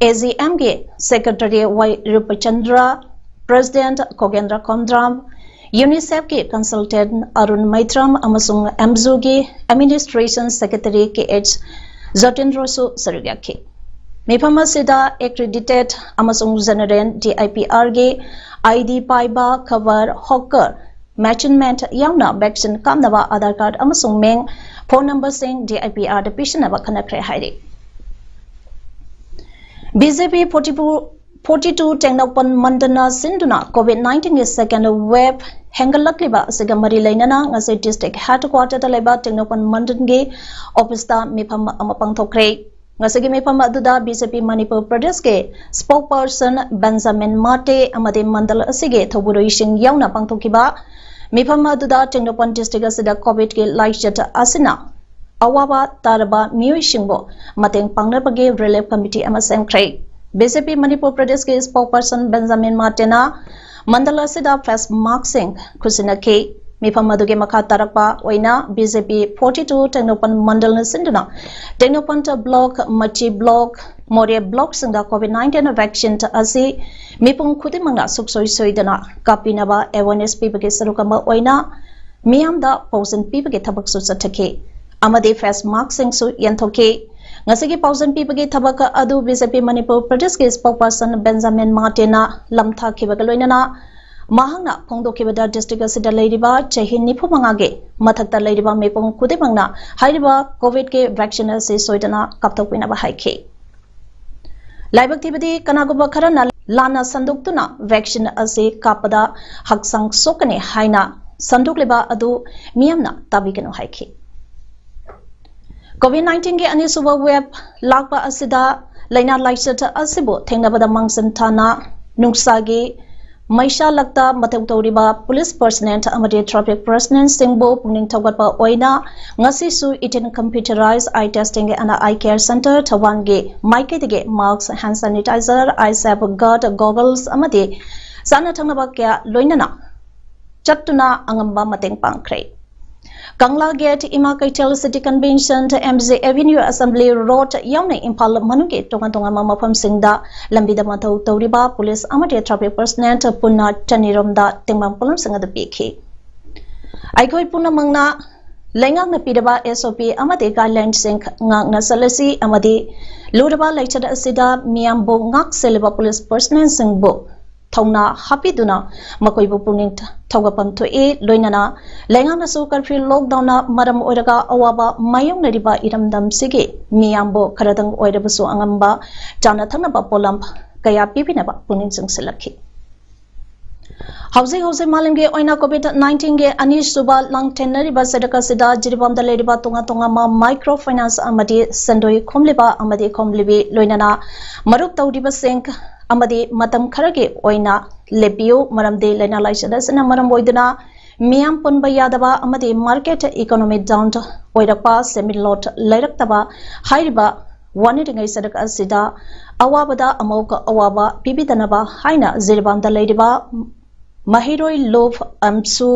A G ꯑꯦꯝꯒꯤ secretary Y Rupachandra, President Khogendra Khomdram, UNICEF ꯀꯤ Consultant Arun Maitram ꯑꯃꯁꯨꯡ ꯑꯦꯝꯖꯨꯒꯤ Administration Secretary ꯀꯦ ꯑꯩꯆ ꯖꯣꯇꯤꯟꯗ꯭ꯔꯁꯨ ꯁꯔꯨꯛ ꯌꯥꯈꯤ꯫ ꯃꯤꯐꯝ ꯑꯁꯤꯗ Accredited ꯑꯃꯁꯨꯡ General DIPR ꯒꯤ ID ꯄꯥꯏꯕ, cover, hawker, measurement ꯌꯥꯎꯅ vaccine ꯀꯥꯞꯅꯕ Aadhaar card ꯑꯃꯁꯨꯡ ꯃꯤꯡ, phone number ꯁꯤꯡ DIPR ꯗ ꯄꯤꯁꯤꯟꯅꯕ ꯈꯟꯅꯈ꯭ꯔꯦ ꯍꯥꯏꯔꯤ꯫ BJP forty-two, forty-two ꯇꯦꯡꯅꯧꯄꯜ ꯃꯟꯗꯜꯅ ꯁꯤꯟꯗꯨꯅ COVID nineteen ꯒꯤ second wave ꯍꯦꯟꯒꯠꯂꯛꯂꯤꯕ ꯑꯁꯤꯒ ꯃꯔꯤ ꯂꯩꯅꯅ ꯉꯁꯤ district headquarter ꯗ ꯂꯩꯕ ꯇꯦꯡꯅꯧꯄꯜ ꯃꯟꯗꯜꯒꯤ office ꯇ ꯃꯤꯐꯝ ꯑꯃ ꯄꯥꯡꯊꯣꯛꯈ꯭ꯔꯦ꯫ ꯉꯁꯤꯒꯤ ꯃꯤꯐꯝ ꯑꯗꯨꯗ BJP ꯃꯅꯤꯄꯨꯔ ꯄ꯭ꯔꯗꯦꯁꯀꯤ spokesperson ꯕꯦꯟꯖꯥꯃꯤꯟ ꯃꯥꯔꯇꯦ ꯑꯃꯗꯤ ꯃꯟꯗꯜ ꯑꯁꯤꯒꯤ ꯊꯧꯕꯨꯔꯨꯁꯤꯡ ꯌꯥꯎꯅ ꯄꯥꯡꯊꯣꯛꯈꯤꯕ ꯃꯤꯐꯝ ꯑꯗꯨꯗ ꯇꯦꯡꯅꯧꯄꯜ district ꯑꯁꯤꯗ COVID ꯀꯤ ꯂꯥꯏꯆꯠ ꯑꯁꯤꯅ ꯑꯋꯥꯕ ꯇꯥꯔꯕ ꯃꯤꯑꯣꯏꯁꯤꯡꯕꯨ ꯃꯇꯦꯡ ꯄꯥꯡꯅꯕꯒꯤ relief committee ꯑꯃ ꯁꯦꯝꯈ꯭ꯔꯦ꯫ BJP ꯃꯅꯤꯄꯨꯔ ꯄ꯭ꯔꯗꯦꯁꯀꯤ spokesperson ꯕꯦꯟꯖꯥꯃꯤꯟ ꯃꯥꯔꯇꯦꯅ ꯃꯟꯗꯜ ꯑꯁꯤꯗ face mask ꯁꯤꯡ ꯈꯨꯠꯁꯤꯟꯅꯈꯤ꯫ ꯃꯤꯐꯝ ꯑꯗꯨꯒꯤ ꯃꯈꯥ ꯇꯥꯔꯛꯄ ꯑꯣꯏꯅ BJP forty-two ꯇꯦꯡꯅꯧꯄꯜ ꯃꯟꯗꯜꯅ ꯁꯤꯟꯗꯨꯅ ꯇꯦꯡꯅꯧꯄꯜ block, ꯃꯆꯤ block, ꯃꯣꯔꯦ block ꯁꯤꯡꯗ COVID nineteen vaccine ꯑꯁꯤ ꯃꯤꯄꯨꯝ ꯈꯨꯗꯤꯡꯃꯛꯅ ꯁꯨꯡꯁꯣꯏ ꯁꯣꯏꯗꯅ ꯀꯥꯞꯄꯤꯅꯕ awareness ꯄꯤꯕꯒꯤ ꯁꯔꯨꯛ ꯑꯃ ꯑꯣꯏꯅ ꯃꯤꯌꯥꯝꯗ ꯄꯥꯎꯖꯦꯜ ꯄꯤꯕꯒꯤ ꯊꯕꯛꯁꯨ ꯆꯠꯊꯈꯤ ꯑꯃꯗꯤ face mask ꯁꯤꯡꯁꯨ ꯌꯦꯟꯊꯣꯛꯈꯤ꯫ ꯉꯁꯤꯒꯤ ꯄꯥꯎꯖꯦꯜ ꯄꯤꯕꯒꯤ ꯊꯕꯛ ꯑꯗꯨ BJP ꯃꯅꯤꯄꯨꯔ ꯄ꯭ꯔꯗꯦꯁꯀꯤ spokesperson ꯕꯦꯟꯖꯥꯃꯤꯟ ꯃꯥꯔꯇꯦꯅ ꯂꯝꯊꯥꯈꯤꯕꯒ ꯂꯣꯏꯅꯅ ꯃꯍꯥꯛꯅ ꯐꯣꯡꯗꯣꯛꯈꯤꯕꯗ district ꯑꯁꯤꯗ ꯂꯩꯔꯤꯕ ꯆꯍꯤ ꯅꯤꯐꯨ ꯃꯉꯥꯒꯤ ꯃꯊꯛꯇ ꯂꯩꯔꯤꯕ ꯃꯤꯄꯨꯝ ꯈꯨꯗꯤꯡꯃꯛꯅ ꯍꯥꯏꯔꯤꯕ COVID ꯀꯤ vaccine ꯑꯁꯤ ꯁꯣꯏꯗꯅ ꯀꯥꯞꯊꯣꯛꯄꯤꯅꯕ ꯍꯥꯏꯈꯤ꯫ ꯂꯥꯏꯕꯛ ꯊꯤꯕꯗꯤ ꯀꯅꯥꯒꯨꯝꯕ ꯈꯔꯅ ꯂꯥꯟꯅ ꯁꯟꯗꯣꯛꯇꯨꯅ vaccine ꯑꯁꯤ ꯀꯥꯞꯄꯗ ꯍꯛꯆꯥꯡ ꯁꯣꯛꯀꯅꯤ ꯍꯥꯏꯅ ꯁꯟꯗꯣꯛꯂꯤꯕ ꯑꯗꯨ ꯃꯤꯌꯥꯝꯅ ꯇꯥꯕꯤꯒꯅꯨ ꯍꯥꯏꯈꯤ꯫ COVID nineteen ꯒꯤ ꯑꯅꯤꯁꯨꯕ wave ꯂꯥꯛꯄ ꯑꯁꯤꯗ ꯂꯥꯏꯅꯥ ꯂꯥꯏꯆꯠ ꯑꯁꯤꯕꯨ ꯊꯦꯡꯅꯕꯗ ꯃꯥꯡꯖꯤꯟ ꯊꯥꯅ ꯅꯨꯡꯁꯥꯒꯤ ꯃꯩꯁꯥ ꯂꯛꯇ ꯃꯊꯧ ꯇꯧꯔꯤꯕ police personnel ꯑꯃꯗꯤ traffic personnel ꯁꯤꯡꯕꯨ ꯄꯨꯛꯅꯤꯡ ꯊꯧꯒꯠꯄ ꯑꯣꯏꯅ ꯉꯁꯤꯁꯨ eighteen computerized eye testing and eye care center ꯊꯧꯕꯥꯜꯒꯤ ꯃꯥꯏꯀꯩꯗꯒꯤ mask, hand sanitizer, eye safe, guard, goggles ꯑꯃꯗꯤ ꯆꯥꯅ ꯊꯛꯅꯕ ꯀꯌꯥ ꯂꯣꯏꯅꯅ ꯆꯠꯇꯨꯅ ꯑꯉꯝꯕ ꯃꯇꯦꯡ ꯄꯥꯡꯈ꯭ꯔꯦ꯫ ꯀꯪꯂꯥ ꯒꯦꯠ, ꯏꯃꯥ ꯀꯩꯊꯦꯜ, city convention, M J avenue, assembly road ꯌꯥꯎꯅ ꯏꯝꯐꯥꯜ ꯃꯅꯨꯡꯒꯤ ꯇꯣꯉꯥꯟ ꯇꯣꯉꯥꯟꯕ ꯃꯐꯝꯁꯤꯡꯗ ꯂꯝꯕꯤꯗ ꯃꯊꯧ ꯇꯧꯔꯤꯕ ꯄꯨꯂꯤꯁ ꯑꯃꯗꯤ ꯇ꯭ꯔꯥꯐꯤꯛ ꯄꯔꯁꯅꯦꯜ ꯄꯨꯟꯅ ꯆꯅꯤꯔꯣꯝꯗ ꯇꯦꯡꯕꯥꯡ ꯄꯣꯠꯂꯝꯁꯤꯡ ꯑꯗꯨ ꯄꯤꯈꯤ꯫ ꯑꯩꯈꯣꯏ ꯄꯨꯝꯅꯃꯛꯅ ꯂꯩꯉꯥꯛꯅ ꯄꯤꯔꯕ ꯑꯦꯁ ꯑꯣ ꯄꯤ ꯑꯃꯗꯤ ꯒꯥꯏꯗꯂꯥꯏꯟꯁꯤꯡ ꯉꯥꯛꯅ ꯆꯠꯂꯁꯤ ꯑꯃꯗꯤ ꯂꯨꯔꯕ ꯂꯩꯆꯠ ꯑꯁꯤꯗ ꯃꯤꯌꯥꯝꯕꯨ ꯉꯥꯛ ꯁꯦꯜꯂꯤꯕ ꯄꯨꯂꯤꯁ ꯄꯔꯁꯅꯦꯜꯁꯤꯡꯕꯨ ꯊꯧꯅꯥ ꯍꯥꯞꯄꯤꯗꯨꯅ ꯃꯈꯣꯏꯕꯨ ꯄꯨꯛꯅꯤꯡ ꯊꯧꯒꯠꯐꯝ ꯊꯣꯛꯏ꯫ ꯂꯣꯏꯅꯅ ꯂꯩꯉꯥꯛꯅꯁꯨ ꯀꯔꯐ꯭ꯌꯨ ꯂꯣꯛꯗꯥꯎꯟꯅ ꯃꯔꯝ ꯑꯣꯏꯔꯒ ꯑꯋꯥꯕ ꯃꯥꯌꯣꯛꯅꯔꯤꯕ ꯏꯔꯝꯗꯝꯁꯤꯒꯤ ꯃꯤꯌꯥꯝꯕꯨ ꯈꯔꯗꯪ ꯑꯣꯏꯔꯕꯁꯨ ꯑꯉꯝꯕ ꯆꯥꯅ ꯊꯛꯅꯕ ꯄꯣꯠꯂꯝ ꯀꯌꯥ ꯄꯤꯕꯤꯅꯕ ꯄꯨꯛꯅꯤꯡ ꯆꯤꯡꯁꯤꯜꯂꯛꯈꯤ꯫ ꯍꯧꯖꯤꯛ ꯍꯧꯖꯤꯛ ꯃꯥꯂꯦꯝꯒꯤ ꯑꯣꯏꯅ ꯀꯣꯚꯤꯗ ꯅꯥꯏꯟꯇꯤꯟꯒꯤ ꯑꯅꯤꯁꯨꯕ ꯂꯥꯡꯊꯦꯡꯅꯔꯤꯕ ꯆꯩꯔꯛ ꯑꯁꯤꯗ ꯖꯤꯔꯤꯕꯥꯝꯗ ꯂꯩꯔꯤꯕ ꯇꯣꯉꯥꯟ ꯇꯣꯉꯥꯟꯕ ꯃꯥꯏꯀ꯭ꯔꯣ ꯐꯥꯏꯅꯥꯟꯁ ꯑꯃꯗꯤ ꯁꯦꯟꯗꯣꯏ ꯈꯣꯝꯂꯤꯕ ꯑꯃꯗꯤ ꯈꯣꯝꯂꯤꯕꯤ ꯂꯣꯏꯅꯅ ꯃꯔꯨꯞ ꯇꯧꯔꯤꯕꯁꯤꯡ ꯑꯃꯗꯤ ꯃꯇꯝ ꯈꯔꯒꯤ ꯑꯣꯏꯅ ꯂꯦꯞꯄꯤꯌꯨ, ꯃꯔꯝꯗꯤ ꯂꯥꯏꯅꯥ ꯂꯥꯏꯆꯠ ꯑꯁꯤꯅ ꯃꯔꯝ ꯑꯣꯏꯗꯨꯅ ꯃꯤꯌꯥꯝ ꯄꯨꯟꯕ ꯌꯥꯗꯕ ꯑꯃꯗꯤ ꯃꯥꯔꯀꯦꯠ ꯏꯀꯣꯅꯣꯃꯤ ꯗꯥꯎꯟ ꯑꯣꯏꯔꯛꯄ, ꯁꯦꯟꯃꯤꯠꯂꯣꯟ ꯂꯩꯔꯛꯇꯕ ꯍꯥꯏꯔꯤꯕ ꯋꯥꯅꯔꯤꯉꯩ ꯆꯩꯔꯛ ꯑꯁꯤꯗ ꯑꯋꯥꯕꯗ ꯑꯃꯨꯛ ꯑꯋꯥꯕ ꯄꯤꯕꯤꯗꯅꯕ ꯍꯥꯏꯅ ꯖꯤꯔꯤꯕꯥꯝꯗ ꯂꯩꯔꯤꯕ ꯃꯍꯩꯔꯣꯏ ꯂꯨꯞ ꯑꯝꯁꯨ,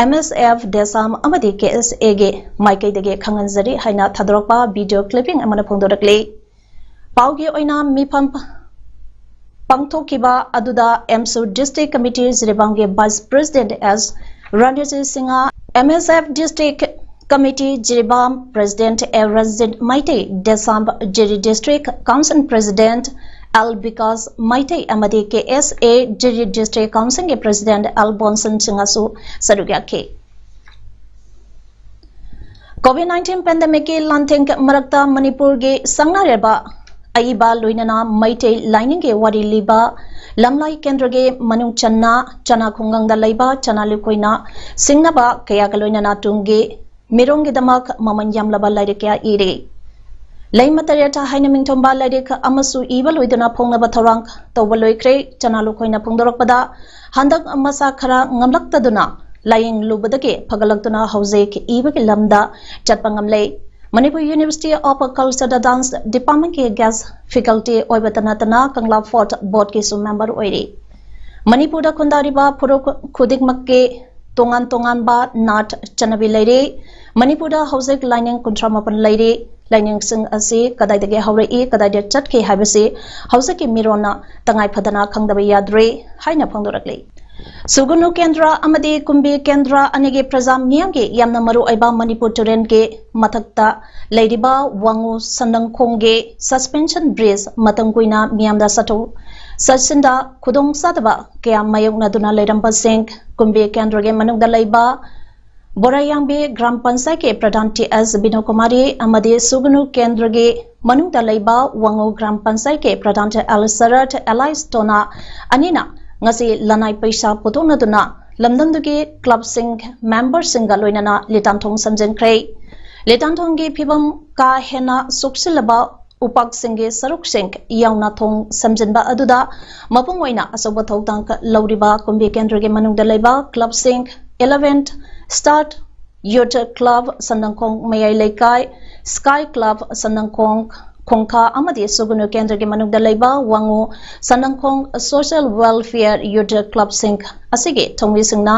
ꯑꯦꯝ ꯑꯦꯁ ꯑꯦꯐ ꯗꯦꯁꯥꯝ ꯑꯃꯗꯤ ꯀꯦ ꯑꯦꯁ ꯑꯦꯒꯤ ꯃꯥꯏꯀꯩꯗꯒꯤ ꯈꯪꯍꯟꯖꯔꯤ ꯍꯥꯏꯅ ꯊꯥꯗꯣꯔꯛꯄ ꯚꯤꯗꯤꯑꯣ ꯀ꯭ꯂꯤꯞꯄꯤꯡ ꯑꯃꯅ ꯐꯣꯡꯗꯣꯔꯛꯂꯤ꯫ ꯄꯥꯎꯒꯤ ꯑꯣꯏꯅ ꯃꯤꯐꯝ ꯄꯥꯡꯊꯣꯛꯈꯤꯕ ꯑꯗꯨꯗ ꯑꯦꯝꯁꯨ ꯗꯤꯁꯇ꯭ꯔꯤꯛ ꯀꯃꯤꯇꯤ ꯖꯤꯔꯤꯕꯥꯝꯒꯤ vice president S Ranjit Singh, M S F district committee Jiribam president A Ranjit Meitei, Desam Jiri district council president L Bikash Meitei ꯑꯃꯗꯤ K S A Jiri district ꯀꯥꯎꯟꯁꯤꯜꯒꯤ ꯄ꯭ꯔꯦꯁꯤꯗꯦꯟꯠ ꯑꯦꯜ ꯕꯣꯟꯁꯟ ꯁꯤꯡꯍꯁꯨ ꯁꯔꯨꯛ ꯌꯥꯈꯤ꯫ ꯀꯣꯚꯤꯗ ꯅꯥꯏꯟꯇꯤꯟ ꯄꯦꯟꯗꯦꯃꯤꯛꯀꯤ ꯂꯥꯟꯊꯦꯡ ꯃꯔꯛꯇ ꯃꯅꯤꯄꯨꯔꯒꯤ ꯁꯪꯅꯔꯕ ꯑꯏꯕ ꯂꯣꯏꯅꯅ ꯃꯩꯇꯩ ꯂꯥꯏꯅꯤꯡꯒꯤ ꯋꯥꯔꯤ ꯂꯤꯕ ꯂꯝꯂꯥꯏ ꯀꯦꯟꯗ꯭ꯔꯒꯤ ꯃꯅꯨꯡ ꯆꯟꯅ ꯆꯅꯥ ꯈꯨꯡꯒꯪꯗ ꯂꯩꯕ ꯆꯅꯥ ꯂꯨꯈꯣꯏꯅ ꯁꯤꯡꯅꯕ ꯀꯌꯥꯒ ꯂꯣꯏꯅꯅ ꯇꯨꯡꯒꯤ ꯃꯤꯔꯣꯜꯒꯤꯗꯃꯛ ꯃꯃꯜ ꯌꯥꯝꯂꯕ ꯂꯥꯏꯔꯤꯛ ꯀꯌꯥ ꯏꯔꯤ꯫ ꯂꯩꯃ ꯇꯔꯦꯠ ꯍꯥꯏꯅ ꯃꯤꯡꯊꯣꯟꯕ ꯂꯥꯏꯔꯤꯛ ꯑꯃꯁꯨ ꯏꯕ ꯂꯣꯏꯗꯨꯅ ꯐꯣꯡꯅꯕ ꯊꯧꯔꯥꯡ ꯇꯧꯕ ꯂꯣꯏꯈ꯭ꯔꯦ꯫ ꯆꯅꯥ ꯂꯨꯈꯣꯏꯅ ꯐꯣꯡꯗꯣꯔꯛꯄꯗ, ꯍꯟꯗꯛ ꯃꯁꯥ ꯈꯔ ꯉꯝꯂꯛꯇꯗꯨꯅ ꯂꯥꯏꯌꯦꯡꯂꯨꯕꯗꯒꯤ ꯐꯒꯠꯂꯛꯇꯨꯅ ꯍꯧꯖꯤꯛ ꯏꯕꯒꯤ ꯂꯝꯗ ꯆꯠꯄ ꯉꯝꯂꯦ꯫ ꯃꯅꯤꯄꯨꯔ ꯌꯨꯅꯤꯚꯔꯁꯤꯇꯤ ꯑꯣꯐ ꯀꯜꯆꯔꯗ ꯗꯥꯟꯁ ꯗꯤꯄꯥꯔꯠꯃꯦꯟꯠꯀꯤ ꯒꯦꯁ ꯐꯦꯀꯜꯇꯤ ꯑꯣꯏꯕꯇ ꯅꯠꯇꯅ ꯀꯪꯂꯥ ꯐꯣꯔꯠ ꯕꯣꯔꯗꯀꯤꯁꯨ ꯃꯦꯝꯕꯔ ꯑꯣꯏꯔꯤ꯫ ꯃꯅꯤꯄꯨꯔꯗ ꯈꯨꯟꯗꯥꯔꯤꯕ ꯐꯨꯔꯨꯞ ꯈꯨꯗꯤꯡꯃꯛꯀꯤ ꯇꯣꯉꯥꯟ ꯇꯣꯉꯥꯟꯕ ꯅꯥꯠ ꯆꯠꯅꯕꯤ ꯂꯩꯔꯤ꯫ ꯃꯅꯤꯄꯨꯔꯗ ꯍꯧꯖꯤꯛ ꯂꯥꯏꯅꯤꯡ ꯀꯨꯟꯊ꯭ꯔꯥ ꯃꯥꯄꯟ ꯂꯩꯔꯤ꯫ ꯂꯥꯏꯅꯤꯡꯁꯤꯡ ꯑꯁꯤ ꯀꯗꯥꯏꯗꯒꯤ ꯍꯧꯔꯛꯏ, ꯀꯗꯥꯏꯗ ꯆꯠꯈꯤ ꯍꯥꯏꯕꯁꯤ ꯍꯧꯖꯤꯛꯀꯤ ꯃꯤꯔꯣꯟꯅ ꯇꯉꯥꯏ ꯐꯗꯅ ꯈꯪꯗꯕ ꯌꯥꯗ꯭ꯔꯦ ꯍꯥꯏꯅ ꯐꯣꯡꯗꯣꯔꯛꯂꯤ꯫ ꯁꯨꯒꯨꯅꯨ ꯀꯦꯟꯗ꯭ꯔ ꯑꯃꯗꯤ ꯀꯨꯝꯕꯤ ꯀꯦꯟꯗ꯭ꯔ ꯑꯅꯤꯒꯤ ꯄ꯭ꯔꯖꯥ ꯃꯤꯌꯥꯝꯒꯤ ꯌꯥꯝꯅ ꯃꯔꯨ ꯑꯣꯏꯕ ꯃꯅꯤꯄꯨꯔ ꯇꯨꯔꯦꯜꯒꯤ ꯃꯊꯛꯇ ꯂꯩꯔꯤꯕ ꯋꯥꯉꯨ ꯁꯟꯗꯪꯈꯣꯡꯒꯤ suspension bridge ꯃꯇꯝ ꯀꯨꯏꯅ ꯃꯤꯌꯥꯝꯗ ꯆꯠꯊꯣꯛ ꯆꯠꯁꯤꯟꯗ ꯈꯨꯗꯣꯡ ꯆꯥꯗꯕ ꯀꯌꯥ ꯃꯥꯌꯣꯛꯅꯗꯨꯅ ꯂꯩꯔꯝꯕꯁꯤꯡ ꯀꯨꯝꯕꯤ ꯀꯦꯟꯗ꯭ꯔꯒꯤ ꯃꯅꯨꯡꯗ ꯂꯩꯕ ꯕꯣꯔꯥꯌꯥꯡꯕꯤ ꯒ꯭ꯔꯥꯝ ꯄꯟꯆꯥꯌꯠꯀꯤ ꯄ꯭ꯔꯙꯥꯟ ꯇꯤ ꯑꯦꯁ ꯕꯤꯅꯣ ꯀꯨꯃꯥꯔꯤ ꯑꯃꯗꯤ ꯁꯨꯒꯅꯨ ꯀꯦꯟꯗ꯭ꯔꯒꯤ ꯃꯅꯨꯡꯗ ꯂꯩꯕ ꯋꯥꯉꯨ ꯒ꯭ꯔꯥꯝ ꯄꯟꯆꯥꯌꯠꯀꯤ ꯄ꯭ꯔꯙꯥꯟ ꯑꯦꯜ ꯁꯔꯠ ꯑꯦꯂꯥꯏꯁ ꯇꯣꯅꯥ ꯑꯅꯤꯅ ꯉꯁꯤ ꯂꯅꯥꯏ ꯄꯩꯁꯥ ꯄꯨꯊꯣꯛꯅꯗꯨꯅ ꯂꯝꯗꯝꯗꯨꯒꯤ ꯀ꯭ꯂꯕꯁꯤꯡ ꯃꯦꯝꯕꯔꯁꯤꯡꯒ ꯂꯣꯏꯅꯅ ꯂꯤꯇꯥꯟꯊꯣꯡ ꯁꯦꯝꯖꯤꯟꯈ꯭ꯔꯦ꯫ ꯂꯤꯇꯥꯟꯊꯣꯡꯒꯤ ꯐꯤꯕꯝ ꯀꯥ ꯍꯦꯟꯅ ꯁꯣꯛꯆꯤꯜꯂꯕ ꯎꯄꯥꯛꯁꯤꯡꯒꯤ ꯁꯔꯨꯛꯁꯤꯡ ꯌꯥꯎꯅ ꯊꯣꯡ ꯁꯦꯝꯖꯤꯟꯕ ꯑꯗꯨꯗ ꯃꯄꯨꯡ ꯑꯣꯏꯅ ꯑꯆꯧꯕ ꯊꯧꯗꯥꯡ ꯂꯧꯔꯤꯕ ꯀꯨꯝꯕꯤ ꯀꯦꯟꯗ꯭ꯔꯒꯤ ꯃꯅꯨꯡꯗ ꯂꯩꯕ ꯀ꯭ꯂꯕꯁꯤꯡ eleventh Start Youth Club ꯁꯟꯗꯪꯈꯣꯡ ꯃꯌꯥꯏ ꯂꯩꯀꯥꯏ, Sky Club ꯁꯟꯗꯪꯈꯣꯡ ꯈꯣꯡꯈꯥ ꯑꯃꯗꯤ ꯁꯨꯒꯨꯅꯨ ꯀꯦꯟꯗ꯭ꯔꯒꯤ ꯃꯅꯨꯡꯗ ꯂꯩꯕ ꯋꯥꯉꯨ ꯁꯟꯗꯪꯈꯣꯡ Social Welfare Youth Clubꯁꯤꯡ ꯑꯁꯤꯒꯤ ꯊꯧꯃꯤꯁꯤꯡꯅ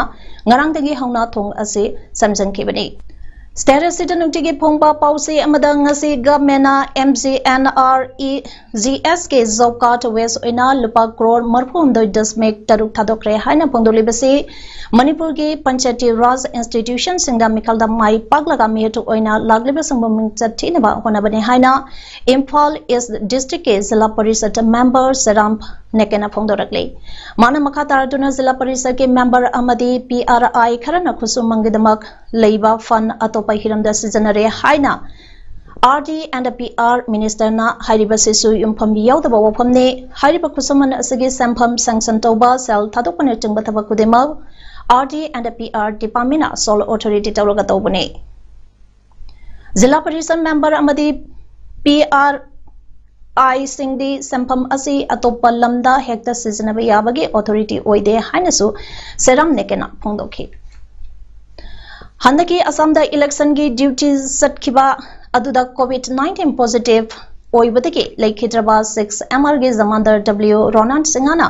ꯉꯔꯥꯡꯗꯒꯤ ꯍꯧꯅ ꯊꯣꯡ ꯑꯁꯤ ꯁꯦꯝꯖꯤꯟꯈꯤꯕꯅꯤ꯫ State ꯑꯁꯤꯗ ꯅꯨꯡꯇꯤꯒꯤ ꯐꯣꯡꯕ ꯄꯥꯎꯆꯦ ꯑꯃꯗ ꯉꯁꯤ ꯒꯚꯔꯟꯃꯦꯟꯅ M G N R E G S ꯀꯤ job card waste ꯑꯣꯏꯅ ꯂꯨꯄꯥ ꯀ꯭ꯔꯣꯔ ꯃꯔꯤꯐꯨꯍꯨꯝꯗꯣꯏ ꯗꯁꯃꯤꯛ ꯇꯔꯨꯛ ꯊꯥꯗꯣꯛꯈ꯭ꯔꯦ ꯍꯥꯏꯅ ꯐꯣꯡꯗꯣꯛꯂꯤꯕꯁꯤ ꯃꯅꯤꯄꯨꯔꯒꯤ ꯄꯟꯆꯥꯌꯇꯤ ꯔꯥꯖ institutionꯁꯤꯡꯗ ꯃꯤꯈꯜꯗ ꯃꯥꯏ ꯄꯥꯛꯂꯒ ꯃꯤꯍꯨꯠ ꯑꯣꯏꯅ ꯂꯥꯛꯂꯤꯕꯁꯤꯡꯕꯨ ꯃꯤꯡꯆꯠ ꯊꯤꯅꯕ ꯍꯣꯠꯅꯕꯅꯤ ꯍꯥꯏꯅ ꯏꯝꯐꯥꯜ East Districtꯀꯤ ꯖꯤꯂꯥ ꯄꯔꯤꯁꯠ member ꯁꯦꯔꯥꯝ ꯅꯦꯀꯦꯅ ꯐꯣꯡꯗꯣꯔꯛꯂꯤ꯫ ꯃꯥꯅ ꯃꯈꯥ ꯇꯥꯔꯗꯨꯅ ꯖꯤꯂꯥ ꯄꯔꯤꯁꯠꯀꯤ member ꯑꯃꯗꯤ ꯄꯤ ꯑꯥꯔ ꯑꯥꯏ ꯈꯔꯅ ꯈꯨꯠꯁꯨꯃꯟꯒꯤꯗꯃꯛ ꯂꯩꯕ fund ꯑꯇꯣꯞꯄ ꯍꯤꯔꯝꯗ ꯁꯤꯖꯤꯟꯅꯔꯦ ꯍꯥꯏꯅ R D and P R ministerꯅ ꯍꯥꯏꯔꯤꯕꯁꯤꯁꯨ ꯌꯨꯝꯐꯝ ꯌꯥꯎꯗꯕ ꯋꯥꯐꯝꯅꯤ꯫ ꯍꯥꯏꯔꯤꯕ ꯈꯨꯠꯁꯨꯃꯟ ꯑꯁꯤꯒꯤ ꯁꯦꯟꯐꯝ sanction ꯇꯧꯕ, ꯁꯦꯜ ꯊꯥꯗꯣꯛꯄꯅꯆꯤꯡꯕ ꯊꯕꯛ ꯈꯨꯗꯤꯡꯃꯛ R D and P R departmentꯅ sole authority ꯇꯧꯔꯒ ꯇꯧꯕꯅꯤ꯫ ꯖꯤꯂꯥ ꯄꯔꯤꯁꯠ member ꯑꯃꯗꯤ P R ꯑꯥꯏꯁꯤꯡꯗꯤ ꯁꯦꯟꯐꯝ ꯑꯁꯤ ꯑꯇꯣꯞꯄ ꯂꯝꯗ ꯍꯦꯛꯇ ꯁꯤꯖꯤꯟꯅꯕ ꯌꯥꯕꯒꯤ authority ꯑꯣꯏꯗꯦ ꯍꯥꯏꯅꯁꯨ ꯁꯦꯔꯥꯝ ꯅꯦꯀꯦꯅ ꯐꯣꯡꯗꯣꯛꯈꯤ꯫ ꯍꯟꯗꯛꯀꯤ ꯑꯁꯥꯝꯗ electionꯒꯤ duty ꯆꯠꯈꯤꯕ ꯑꯗꯨꯗ COVID nineteen positive ꯑꯣꯏꯕꯗꯒꯤ ꯂꯩꯈꯤꯗ꯭ꯔꯕ six M Rꯒꯤ commander W ꯔꯣꯅꯥꯜ ꯁꯤꯡꯍꯅ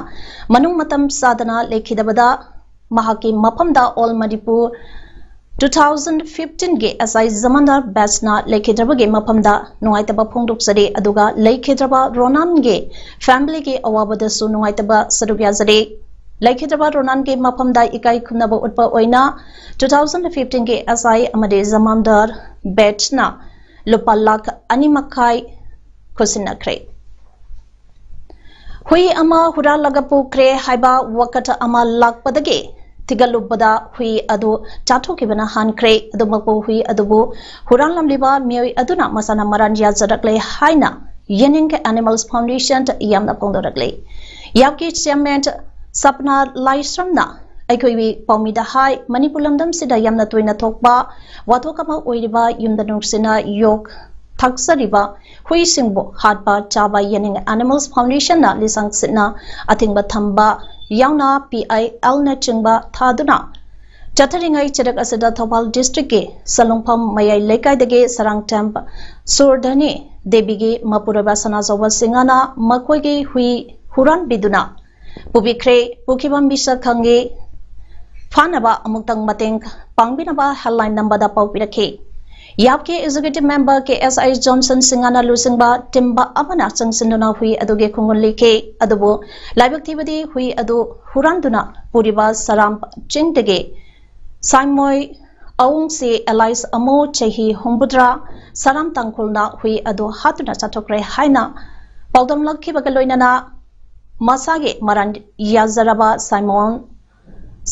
ꯃꯅꯨꯡ ꯃꯇꯝ ꯆꯥꯗꯅ ꯂꯩꯈꯤꯗꯕꯗ ꯃꯍꯥꯛꯀꯤ ꯃꯐꯝꯗ All Manipur two thousand fifteen ꯒꯤ S I Zamandar batch ꯅ ꯂꯩꯈꯤꯗ꯭ꯔꯕꯒꯤ ꯃꯐꯝꯗ ꯅꯨꯡꯉꯥꯏꯇꯕ ꯐꯣꯡꯗꯣꯛꯆꯔꯤ꯫ ꯑꯗꯨꯒ ꯂꯩꯈꯤꯗ꯭ꯔꯕ ꯔꯣꯅꯥꯟꯒꯤ family ꯒꯤ ꯑꯋꯥꯕꯗꯁꯨ ꯅꯨꯡꯉꯥꯏꯇꯕ ꯁꯔꯨꯛ ꯌꯥꯖꯔꯤ꯫ ꯂꯩꯈꯤꯗ꯭ꯔꯕ ꯔꯣꯅꯥꯟꯒꯤ ꯃꯐꯝꯗ ꯏꯀꯥꯏ ꯈꯨꯝꯅꯕ ꯎꯠꯄ ꯑꯣꯏꯅ two thousand fifteen ꯒꯤ S I ꯑꯃꯗꯤ Zamandar batch ꯅ ꯂꯨꯄꯥ ꯂꯥꯈ ꯑꯅꯤ ꯃꯈꯥꯏ ꯈꯨꯠꯁꯤꯟꯅꯈ꯭ꯔꯦ꯫ ꯍꯨꯏ ꯑꯃ ꯍꯨꯔꯥꯜꯂꯒ ꯄꯨꯈ꯭ꯔꯦ ꯍꯥꯏꯕ ꯋꯥꯀꯠ ꯑꯃ ꯂꯥꯛꯄꯗꯒꯤ ꯊꯤꯒꯠꯂꯨꯕꯗ ꯍꯨꯏ ꯑꯗꯨ ꯆꯥꯊꯣꯛꯈꯤꯕꯅ ꯍꯥꯟꯈ꯭ꯔꯦ꯫ ꯑꯗꯨꯃꯛꯄꯨ ꯍꯨꯏ ꯑꯗꯨꯕꯨ ꯍꯨꯔꯥꯟꯂꯝꯂꯤꯕ ꯃꯤꯑꯣꯏ ꯑꯗꯨꯅ ꯃꯁꯥꯅ ꯃꯔꯥꯟ ꯌꯥꯖꯔꯛꯂꯦ ꯍꯥꯏꯅ Yening Animals Foundation ꯌꯥꯝꯅ ꯐꯣꯡꯗꯣꯔꯛꯂꯤ꯫ ꯌꯥꯞꯀꯤ chairman ꯁꯄꯅꯥ ꯂꯥꯏꯁ꯭ꯔꯝꯅ ꯑꯩꯈꯣꯏꯒꯤ ꯄꯥꯎꯃꯤꯗ ꯍꯥꯏ, ꯃꯅꯤꯄꯨꯔ ꯂꯝꯗꯝꯁꯤꯗ ꯌꯥꯝꯅ ꯇꯣꯏꯅ ꯊꯣꯛꯄ ꯋꯥꯊꯣꯛ ꯑꯃ ꯑꯣꯏꯔꯤꯕ ꯌꯨꯝꯗ ꯅꯨꯡꯁꯤꯅ ꯌꯣꯛ ꯊꯛꯆꯔꯤꯕ ꯍꯨꯏꯁꯤꯡꯕꯨ ꯍꯥꯠꯄ ꯆꯥꯕ Yening Animals Foundation ꯅ ꯂꯤꯁꯪ ꯁꯤꯠꯅ ꯑꯊꯤꯡꯕ ꯊꯝꯕ ꯌꯥꯎꯅ P I L ꯅꯆꯤꯡꯕ ꯊꯥꯗꯨꯅ ꯆꯠꯊꯔꯤꯉꯩ ꯆꯩꯔꯛ ꯑꯁꯤꯗ ꯊꯧꯕꯥꯜ district ꯀꯤ ꯁꯂꯨꯡꯐꯝ ꯃꯌꯥꯏ ꯂꯩꯀꯥꯏꯗꯒꯤ ꯁꯔꯥꯡꯊꯦꯝ ꯁꯨꯔꯙꯅꯤ ꯗꯦꯕꯤꯒꯤ ꯃꯄꯨꯔꯣꯏꯕ ꯁꯅꯥꯆꯧꯕ ꯁꯤꯡꯍꯅ ꯃꯈꯣꯏꯒꯤ ꯍꯨꯏ ꯍꯨꯔꯥꯟꯕꯤꯗꯨꯅ ꯄꯨꯕꯤꯈ꯭ꯔꯦ꯫ ꯄꯨꯈꯤꯕ ꯃꯤꯁꯛ ꯈꯪꯉꯤ ꯐꯥꯅꯕ ꯑꯃꯨꯛꯇꯪ ꯃꯇꯦꯡ ꯄꯥꯡꯕꯤꯅꯕ helpline number ꯗ ꯄꯥꯎ ꯄꯤꯔꯛꯈꯤ꯫ ꯌꯥꯞꯀꯤ executive member K S I Johnson ꯁꯤꯡꯍꯅ ꯂꯨꯆꯤꯡꯕ team ꯑꯃꯅ ꯆꯪꯁꯤꯟꯗꯨꯅ ꯍꯨꯏ ꯑꯗꯨꯒꯤ ꯈꯣꯡꯒꯨꯜ ꯂꯤꯈꯤ꯫ ꯑꯗꯨꯕꯨ ꯂꯥꯏꯕꯛ ꯊꯤꯕꯗꯤ ꯍꯨꯏ ꯑꯗꯨ ꯍꯨꯔꯥꯟꯗꯨꯅ ꯄꯨꯔꯤꯕ ꯁꯔꯥꯝ ꯆꯤꯡꯗꯒꯤ ꯁꯥꯏꯃꯣꯏ ꯑꯋꯨꯡꯁꯤ alias ꯑꯃꯣ ꯆꯍꯤ ꯍꯨꯝꯐꯨꯇꯔꯥ ꯁꯔꯥꯝ ꯇꯥꯡꯈꯨꯜꯅ ꯍꯨꯏ ꯑꯗꯨ ꯍꯥꯠꯇꯨꯅ ꯆꯥꯊꯣꯛꯈ꯭ꯔꯦ ꯍꯥꯏꯅ ꯄꯥꯎꯗꯝꯂꯛꯈꯤꯕꯒ ꯂꯣꯏꯅꯅ ꯃꯁꯥꯒꯤ ꯃꯔꯥꯟ ꯌꯥꯖꯔꯕ ꯁꯥꯏꯃꯣꯟ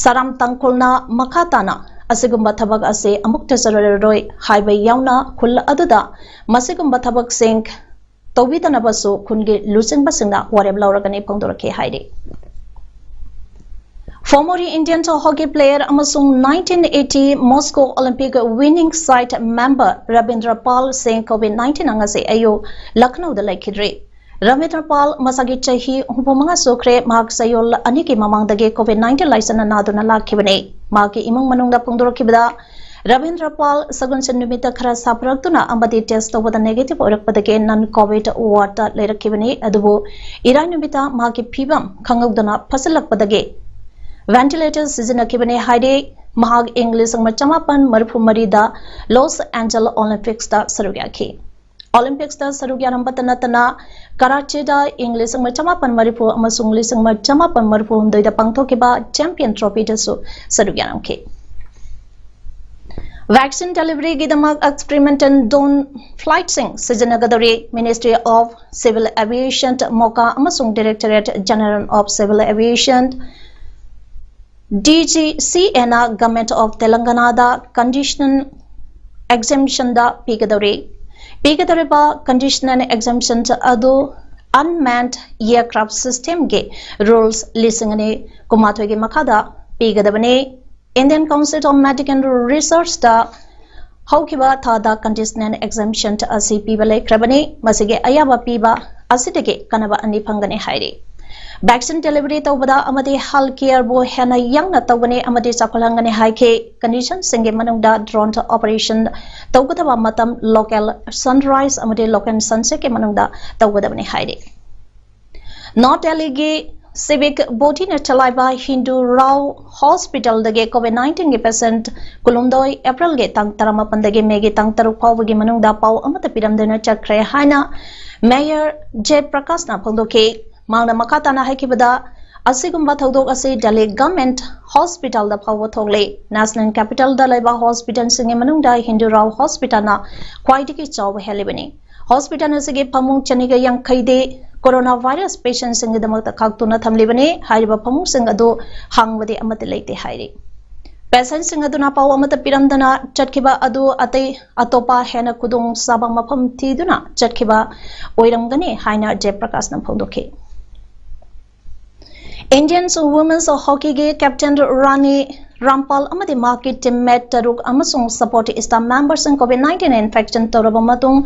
ꯁꯔꯥꯝ ꯇꯥꯡꯈꯨꯜꯅ ꯃꯈꯥ ꯇꯥꯅ ꯑꯁꯤꯒꯨꯝꯕ ꯊꯕꯛ ꯑꯁꯤ ꯑꯃꯨꯛ ꯇꯧꯖꯔꯔꯣꯏ ꯍꯥꯏꯕ ꯌꯥꯎꯅ ꯈꯨꯜ ꯑꯗꯨꯗ ꯃꯁꯤꯒꯨꯝꯕ ꯊꯕꯛꯁꯤꯡ ꯇꯧꯕꯤꯗꯅꯕꯁꯨ ꯈꯨꯟꯒꯤ ꯂꯨꯆꯤꯡꯕꯁꯤꯡꯅ ꯋꯥꯔꯦꯞ ꯂꯧꯔꯒꯅꯤ ꯐꯣꯡꯗꯣꯔꯛꯈꯤ ꯍꯥꯏꯔꯤ꯫ Former Indian hockey player ꯑꯃꯁꯨꯡ nineteen eighty Moscow Olympic winning side member Rabindra ꯄꯥꯜ ꯁꯤꯡ COVID nineteen ꯉꯁꯤ ꯑꯌꯨꯛ ꯂꯈꯅꯧꯗ ꯂꯩꯈꯤꯗ꯭ꯔꯤ꯫ ꯔꯕꯤꯟꯗ꯭ꯔ ꯄꯥꯜ ꯃꯁꯥꯒꯤ ꯆꯍꯤ ꯍꯨꯝꯐꯨ ꯃꯉꯥ ꯁꯨꯈ꯭ꯔꯦ꯫ ꯃꯍꯥꯛ ꯆꯌꯣꯜ ꯑꯅꯤꯒꯤ ꯃꯃꯥꯡꯗꯒꯤ COVID nineteen ꯂꯥꯏꯆꯠꯅ ꯅꯥꯗꯨꯅ ꯂꯥꯛꯈꯤꯕꯅꯤ꯫ ꯃꯍꯥꯛꯀꯤ ꯏꯃꯨꯡ ꯃꯅꯨꯡꯗ ꯐꯣꯡꯗꯣꯔꯛꯈꯤꯕꯗ, ꯔꯕꯤꯟꯗ꯭ꯔ ꯄꯥꯜ ꯁꯒꯣꯜꯁꯦꯟ ꯅꯨꯃꯤꯠꯇ ꯈꯔ ꯁꯥꯐꯔꯛꯇꯨꯅ ꯑꯃꯗꯤ test ꯇꯧꯕꯗ negative ꯑꯣꯏꯔꯛꯄꯗꯒꯤ non COVID ward ꯇ ꯂꯩꯔꯛꯈꯤꯕꯅꯤ꯫ ꯑꯗꯨꯕꯨ ꯏꯔꯥꯏ ꯅꯨꯃꯤꯠꯇ ꯃꯍꯥꯛꯀꯤ ꯐꯤꯕꯝ ꯈꯪꯍꯧꯗꯅ ꯐꯠꯁꯤꯜꯂꯛꯄꯗꯒꯤ ventilator ꯁꯤꯖꯤꯟꯅꯈꯤꯕꯅꯤ ꯍꯥꯏꯔꯤ꯫ ꯃꯍꯥꯛ ꯏꯪ ꯂꯤꯁꯤꯡ ꯑꯃ ꯆꯃꯥꯄꯟ ꯃꯔꯤꯐꯨ ꯃꯔꯤꯗ ꯂꯣꯁ ꯑꯦꯟꯖꯦꯜ ꯑꯣꯂꯤꯝꯄꯤꯛꯁꯇ ꯁꯔꯨꯛ ꯌꯥꯈꯤ꯫ ꯑꯣꯂꯤꯝꯄꯤꯛꯁꯇ ꯁꯔꯨꯛ ꯌꯥꯔꯝꯕꯇ ꯅꯠꯇꯅ ꯀꯔꯥꯇꯦꯗ ꯏꯪ ꯂꯤꯁꯤꯡ ꯑꯃ ꯆꯃꯥꯄꯟ ꯃꯔꯤꯐꯨ ꯑꯃꯁꯨꯡ ꯂꯤꯁꯤꯡ ꯑꯃ ꯆꯃꯥꯄꯟ ꯃꯔꯤꯐꯨ ꯍꯨꯝꯗꯣꯏꯗ ꯄꯥꯡꯊꯣꯛꯈꯤꯕ ꯆꯦꯝꯄꯤꯌꯟ ꯇ꯭ꯔꯣꯐꯤꯗꯁꯨ ꯁꯔꯨꯛ ꯌꯥꯔꯝꯈꯤ꯫ ꯚꯦꯛꯁꯤꯟ ꯗꯦꯂꯤꯚꯔꯤꯒꯤꯗꯃꯛ ꯑꯦꯛꯁꯄꯤꯔꯤꯃꯦꯟꯇꯦꯜ ꯗ꯭ꯔꯣꯟ ꯐ꯭ꯂꯥꯏꯠꯁꯤꯡ ꯁꯤꯖꯤꯟꯅꯒꯗꯧꯔꯤ꯫ Ministry of Civil Aviation, MOCA, ꯑꯃꯁꯨꯡ Directorate General of Civil Aviation, DGCA, ꯅ Government of Telangana ꯗ conditional exemption ꯗ ꯄꯤꯒꯗꯧꯔꯤ꯫ ꯄꯤꯒꯗꯧꯔꯤꯕ conditional exemption ꯑꯗꯨ unmanned aircraft system ꯒꯤ rules ꯂꯤꯁꯤꯡ ꯑꯅꯤ ꯀꯨꯟꯃꯥꯊꯣꯏꯒꯤ ꯃꯈꯥꯗ ꯄꯤꯒꯗꯕꯅꯤ꯫ Indian Council of Medical Research ꯇ ꯍꯧꯈꯤꯕ ꯊꯥꯗ conditional exemption ꯑꯁꯤ ꯄꯤꯕ ꯂꯩꯈ꯭ꯔꯕꯅꯤ꯫ ꯃꯁꯤꯒꯤ ꯑꯌꯥꯕ ꯄꯤꯕ ꯑꯁꯤꯗꯒꯤ ꯀꯥꯟꯅꯕ ꯑꯅꯤ ꯐꯪꯒꯅꯤ ꯍꯥꯏꯔꯤ꯫ ꯚꯦꯛꯁꯤꯟ ꯗꯦꯂꯤꯚꯔꯤ ꯇꯧꯕꯗ ꯑꯃꯗꯤ ꯍꯦꯜꯊ ꯀꯦꯌꯔꯕꯨ ꯍꯦꯟꯅ ꯌꯥꯡꯅ ꯇꯧꯒꯅꯤ ꯑꯃꯗꯤ ꯆꯥꯎꯈꯠꯍꯟꯒꯅꯤ ꯍꯥꯏꯈꯤ꯫ ꯀꯟꯗꯤꯁꯟꯁꯤꯡꯒꯤ ꯃꯅꯨꯡꯗ ꯗ꯭ꯔꯣꯟ ꯑꯣꯄꯔꯦꯁꯟ ꯇꯧꯒꯗꯕ ꯃꯇꯝ local sunrise ꯑꯃꯗꯤ local sunset ꯀꯤ ꯃꯅꯨꯡꯗ ꯇꯧꯒꯗꯕꯅꯤ ꯍꯥꯏꯔꯤ꯫ ꯅꯣꯔꯊ ꯗꯦꯜꯂꯤꯒꯤ ꯁꯤꯚꯤꯛ ꯕꯣꯗꯤꯅ ꯆꯂꯥꯏꯕ ꯍꯤꯟꯗꯨ ꯔꯥꯎ ꯍꯣꯁꯄꯤꯇꯥꯜꯗꯒꯤ ꯀꯣꯚꯤꯗ ꯅꯥꯏꯟꯇꯤꯟꯒꯤ ꯄꯦꯁꯦꯟꯠ ꯀꯨꯟꯍꯨꯝꯗꯣꯏ ꯑꯦꯄ꯭ꯔꯤꯜꯒꯤ ꯇꯥꯡ ꯇꯔꯥꯃꯥꯄꯟꯗꯒꯤ ꯃꯦꯒꯤ ꯇꯥꯡ ꯇꯔꯨꯛ ꯐꯥꯎꯕꯒꯤ ꯃꯅꯨꯡꯗ ꯄꯥꯎ ꯑꯃꯠꯇ ꯄꯤꯔꯝꯗꯅ ꯆꯠꯈ꯭ꯔꯦ ꯍꯥꯏꯅ ꯃꯦꯌꯔ ꯖꯦ ꯄ꯭ꯔꯀꯥꯁꯅ ꯐꯣꯡꯗꯣꯛꯈꯤ꯫ ꯃꯍꯥꯛꯅ ꯃꯈꯥ ꯇꯥꯅ ꯍꯥꯏꯈꯤꯕꯗ, ꯑꯁꯤꯒꯨꯝꯕ ꯊꯧꯗꯣꯛ ꯑꯁꯤ ꯗꯦꯜꯂꯤ ꯒꯚꯔꯟꯃꯦꯟꯠ ꯍꯣꯁꯄꯤꯇꯥꯜꯗ ꯐꯥꯎꯕ ꯊꯣꯛꯂꯦ꯫ ꯅꯦꯁꯅꯦꯜ ꯀꯦꯄꯤꯇꯥꯜꯗ ꯂꯩꯕ ꯍꯣꯁꯄꯤꯇꯥꯜꯁꯤꯡꯒꯤ ꯃꯅꯨꯡꯗ ꯍꯤꯟꯗꯨ ꯔꯥꯎ ꯍꯣꯁꯄꯤꯇꯥꯜꯅ ꯈ꯭ꯋꯥꯏꯗꯒꯤ ꯆꯥꯎꯕ ꯍꯦꯜꯂꯤꯕꯅꯤ꯫ ꯍꯣꯁꯄꯤꯇꯥꯜ ꯑꯁꯤꯒꯤ ꯐꯃꯨꯡ ꯆꯅꯤꯒ ꯌꯥꯡꯈꯩꯗꯤ ꯀꯣꯔꯣꯅꯥ ꯚꯥꯏꯔꯁ ꯄꯦꯁꯦꯟꯠꯁꯤꯡꯒꯤꯗꯃꯛꯇ ꯈꯥꯛꯇꯨꯅ ꯊꯝꯂꯤꯕꯅꯤ꯫ ꯍꯥꯏꯔꯤꯕ ꯐꯃꯨꯡꯁꯤꯡ ꯑꯗꯨ ꯍꯥꯡꯕꯗꯤ ꯑꯃꯠꯇ ꯂꯩꯇꯦ ꯍꯥꯏꯔꯤ꯫ ꯄꯦꯁꯦꯟꯠꯁꯤꯡ ꯑꯗꯨꯅ ꯄꯥꯎ ꯑꯃꯠꯇ ꯄꯤꯔꯝꯗꯅ ꯆꯠꯈꯤꯕ ꯑꯗꯨ ꯑꯇꯩ ꯑꯇꯣꯞꯄ ꯍꯦꯟꯅ ꯈꯨꯗꯣꯡ ꯆꯥꯕ ꯃꯐꯝ ꯊꯤꯗꯨꯅ ꯆꯠꯈꯤꯕ ꯑꯣꯏꯔꯝꯒꯅꯤ ꯍꯥꯏꯅ ꯖꯦ ꯄ꯭ꯔꯀꯥꯁꯅ ꯐꯣꯡꯗꯣꯛꯈꯤ꯫ Indian Women's Hockey ꯒꯤ captain ꯔꯥꯅꯤ ꯔꯥꯝꯄꯥꯜ ꯑꯃꯗꯤ ꯃꯍꯥꯛꯀꯤ teammate ꯇꯔꯨꯛ ꯑꯃꯁꯨꯡ support staff member ꯁꯤꯡ ꯀꯣꯚꯤꯗ ꯅꯥꯏꯟꯇꯤꯟ infection ꯇꯧꯔꯕ ꯃꯇꯨꯡ,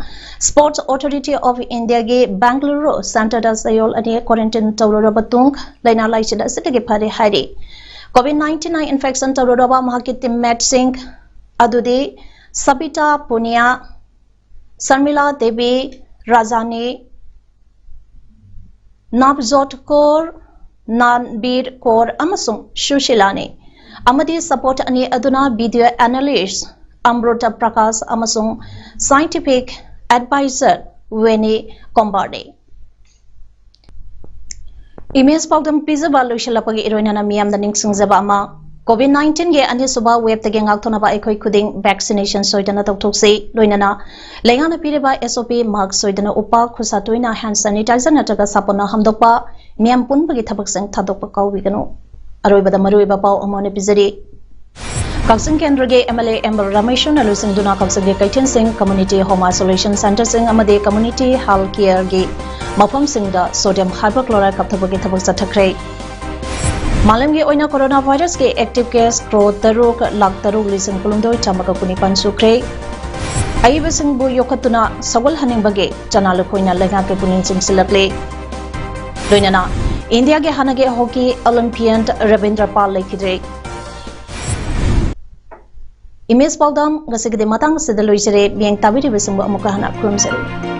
Sports Authority of India ꯒꯤ ꯕꯦꯡꯒꯂꯨꯔꯨ centre ꯗ ꯆꯌꯣꯜ ꯑꯅꯤ quarantine ꯇꯧꯔꯨꯔꯕ ꯃꯇꯨꯡ, ꯂꯥꯏꯅꯥ ꯂꯥꯏꯆꯠ ꯑꯁꯤꯗꯒꯤ ꯐꯔꯦ ꯍꯥꯏꯔꯤ꯫ ꯀꯣꯚꯤꯗ ꯅꯥꯏꯟꯇꯤꯟ infection ꯇꯧꯔꯨꯔꯕ ꯃꯍꯥꯛꯀꯤ teammate ꯁꯤꯡ ꯑꯗꯨꯗꯤ ꯁꯕꯤꯇꯥ ꯄꯨꯅꯤꯌꯥ, ꯁꯔꯃꯤꯂꯥ ꯗꯦꯕꯤ, ꯔꯥꯖꯥꯅꯤ, ꯅꯕꯖꯣꯠ ꯀꯣꯔ, ꯅꯥꯟꯕꯤꯔ ꯀꯣꯔ ꯑꯃꯁꯨꯡ ꯁꯨꯁꯤꯂꯥꯅꯤ꯫ ꯑꯃꯗꯤ ꯁꯄꯣꯔꯠ ꯑꯅꯤ ꯑꯗꯨꯅ ꯚꯤꯗꯤꯑꯣ ꯑꯦꯅꯥꯂꯤꯁ ꯑꯃ꯭ꯔꯨꯇ ꯄ꯭ꯔꯀꯥꯁ ꯑꯃꯁꯨꯡ ꯁꯥꯏꯟꯇꯤꯐꯤꯛ ꯑꯦꯗꯚꯥꯏꯖꯔ ꯋꯦꯅꯤ ꯀꯣꯝꯕꯥꯔꯅꯤ꯫ ꯏꯃꯦꯖ ꯄꯥꯎꯗꯝ ꯄꯤꯖꯕ ꯂꯣꯏꯁꯤꯜꯂꯛꯄꯒꯤ ꯏꯔꯣꯏꯅꯅ ꯃꯤꯌꯥꯝꯗ ꯅꯤꯡꯁꯤꯡꯖꯕ ꯑꯃ, ꯀꯣꯚꯤꯗ ꯅꯥꯏꯟꯇꯤꯟꯒꯤ ꯑꯅꯤꯁꯨꯕ ꯋꯦꯕꯇꯒꯤ ꯉꯥꯛꯊꯣꯛꯅꯕ ꯑꯩꯈꯣꯏ ꯈꯨꯗꯤꯡ ꯚꯦꯛꯁꯤꯅꯦꯁꯟ ꯁꯣꯏꯗꯅ ꯇꯧꯊꯣꯛꯁꯤ꯫ ꯂꯣꯏꯅꯅ ꯂꯩꯉꯥꯛꯅ ꯄꯤꯔꯤꯕ S O P ꯃꯥꯛꯁ ꯁꯣꯏꯗꯅ ꯎꯞꯄ, ꯈꯨꯠꯁꯥ ꯇꯣꯏꯅ ꯍꯦꯟ ꯁꯦꯅꯤꯇꯥꯏꯖꯔ ꯅꯠꯇ꯭ꯔꯒ ꯁꯥꯄꯣꯟꯅ ꯍꯥꯝꯗꯣꯛꯄ, ꯃꯤꯌꯥꯝ ꯄꯨꯟꯕꯒꯤ ꯊꯕꯛꯁꯤꯡ ꯊꯥꯗꯣꯛꯄ ꯀꯥꯎꯕꯤꯒꯅꯨ꯫ ꯑꯔꯣꯏꯕꯗ ꯃꯔꯨꯑꯣꯏꯕ ꯄꯥꯎ ꯑꯃ ꯑꯣꯏꯅ ꯄꯤꯖꯔꯤ꯫ ꯀꯛꯆꯤꯡ ꯀꯦꯟꯗ꯭ꯔꯒꯤ M L A ꯑꯦꯝ ꯔꯥꯃꯦꯁ꯭ꯋꯔꯅ ꯂꯨꯆꯤꯡꯗꯨꯅ ꯀꯛꯆꯤꯡꯒꯤ ꯀꯩꯊꯦꯜꯁꯤꯡ, ꯀꯝꯃ꯭ꯌꯨꯅꯤꯇꯤ ꯍꯣꯝ ꯑꯥꯏꯁꯣꯂꯦꯁꯟ ꯁꯦꯟꯇꯔꯁꯤꯡ ꯑꯃꯗꯤ ꯀꯝꯃ꯭ꯌꯨꯅꯤꯇꯤ ꯍꯦꯜꯊ ꯀꯦꯌꯔꯒꯤ ꯃꯐꯝꯁꯤꯡꯗ ꯁꯣꯗꯤꯌꯝ ꯍꯥꯏꯄꯣꯀ꯭ꯂꯣꯔꯥꯏꯗ ꯀꯥꯞꯊꯣꯛꯄꯒꯤ ꯊꯕꯛ ꯆꯠꯊꯈ꯭ꯔꯦ꯫ ꯃꯥꯂꯦꯝꯒꯤ ꯑꯣꯏꯅ ꯀꯣꯔꯣꯅꯥ ꯚꯥꯏꯔꯁꯀꯤ ꯑꯦꯛꯇꯤꯚ ꯀꯦꯁ ꯀ꯭ꯔꯣꯔ ꯇꯔꯨꯛ ꯂꯥꯈ ꯇꯔꯨꯛ ꯂꯤꯁꯤꯡ ꯀꯨꯟꯍꯨꯝꯗꯣꯏ ꯆꯥꯝꯃꯒ ꯀꯨꯟꯅꯤꯄꯥꯟ ꯁꯨꯈ꯭ꯔꯦ꯫ ꯑꯏꯕꯁꯤꯡꯕꯨ ꯌꯣꯛꯈꯠꯇꯨꯅ ꯁꯧꯒꯠꯍꯟꯅꯤꯡꯕꯒꯤ ꯆꯅꯥ ꯂꯨꯈꯣꯏꯅ ꯂꯩꯉꯥꯛꯀꯤ ꯄꯨꯛꯅꯤꯡ ꯆꯤꯡꯁꯤꯜꯂꯛꯂꯤ꯫ ꯂꯣꯏꯅꯅ ꯏꯟꯗꯤꯌꯥꯒꯤ ꯍꯥꯟꯅꯒꯤ ꯍꯣꯀꯤ ꯑꯣꯂꯤꯝꯄꯤꯌꯟ ꯔꯕꯤꯟꯗ꯭ꯔ ꯄꯥꯜ ꯂꯩꯈꯤꯗ꯭ꯔꯦ꯫ ꯏꯃꯦꯖ ꯄꯥꯎꯗꯝ ꯉꯁꯤꯒꯤꯗꯤ ꯃꯇꯥꯡ ꯑꯁꯤꯗ ꯂꯣꯏꯖꯔꯦ꯫ ꯃꯤꯠꯌꯦꯡ ꯇꯥꯕꯤꯔꯤꯕꯁꯤꯡꯕꯨ ꯑꯃꯨꯛꯀ ꯍꯟꯅ ꯈꯨꯔꯨꯝꯖꯔꯤ꯫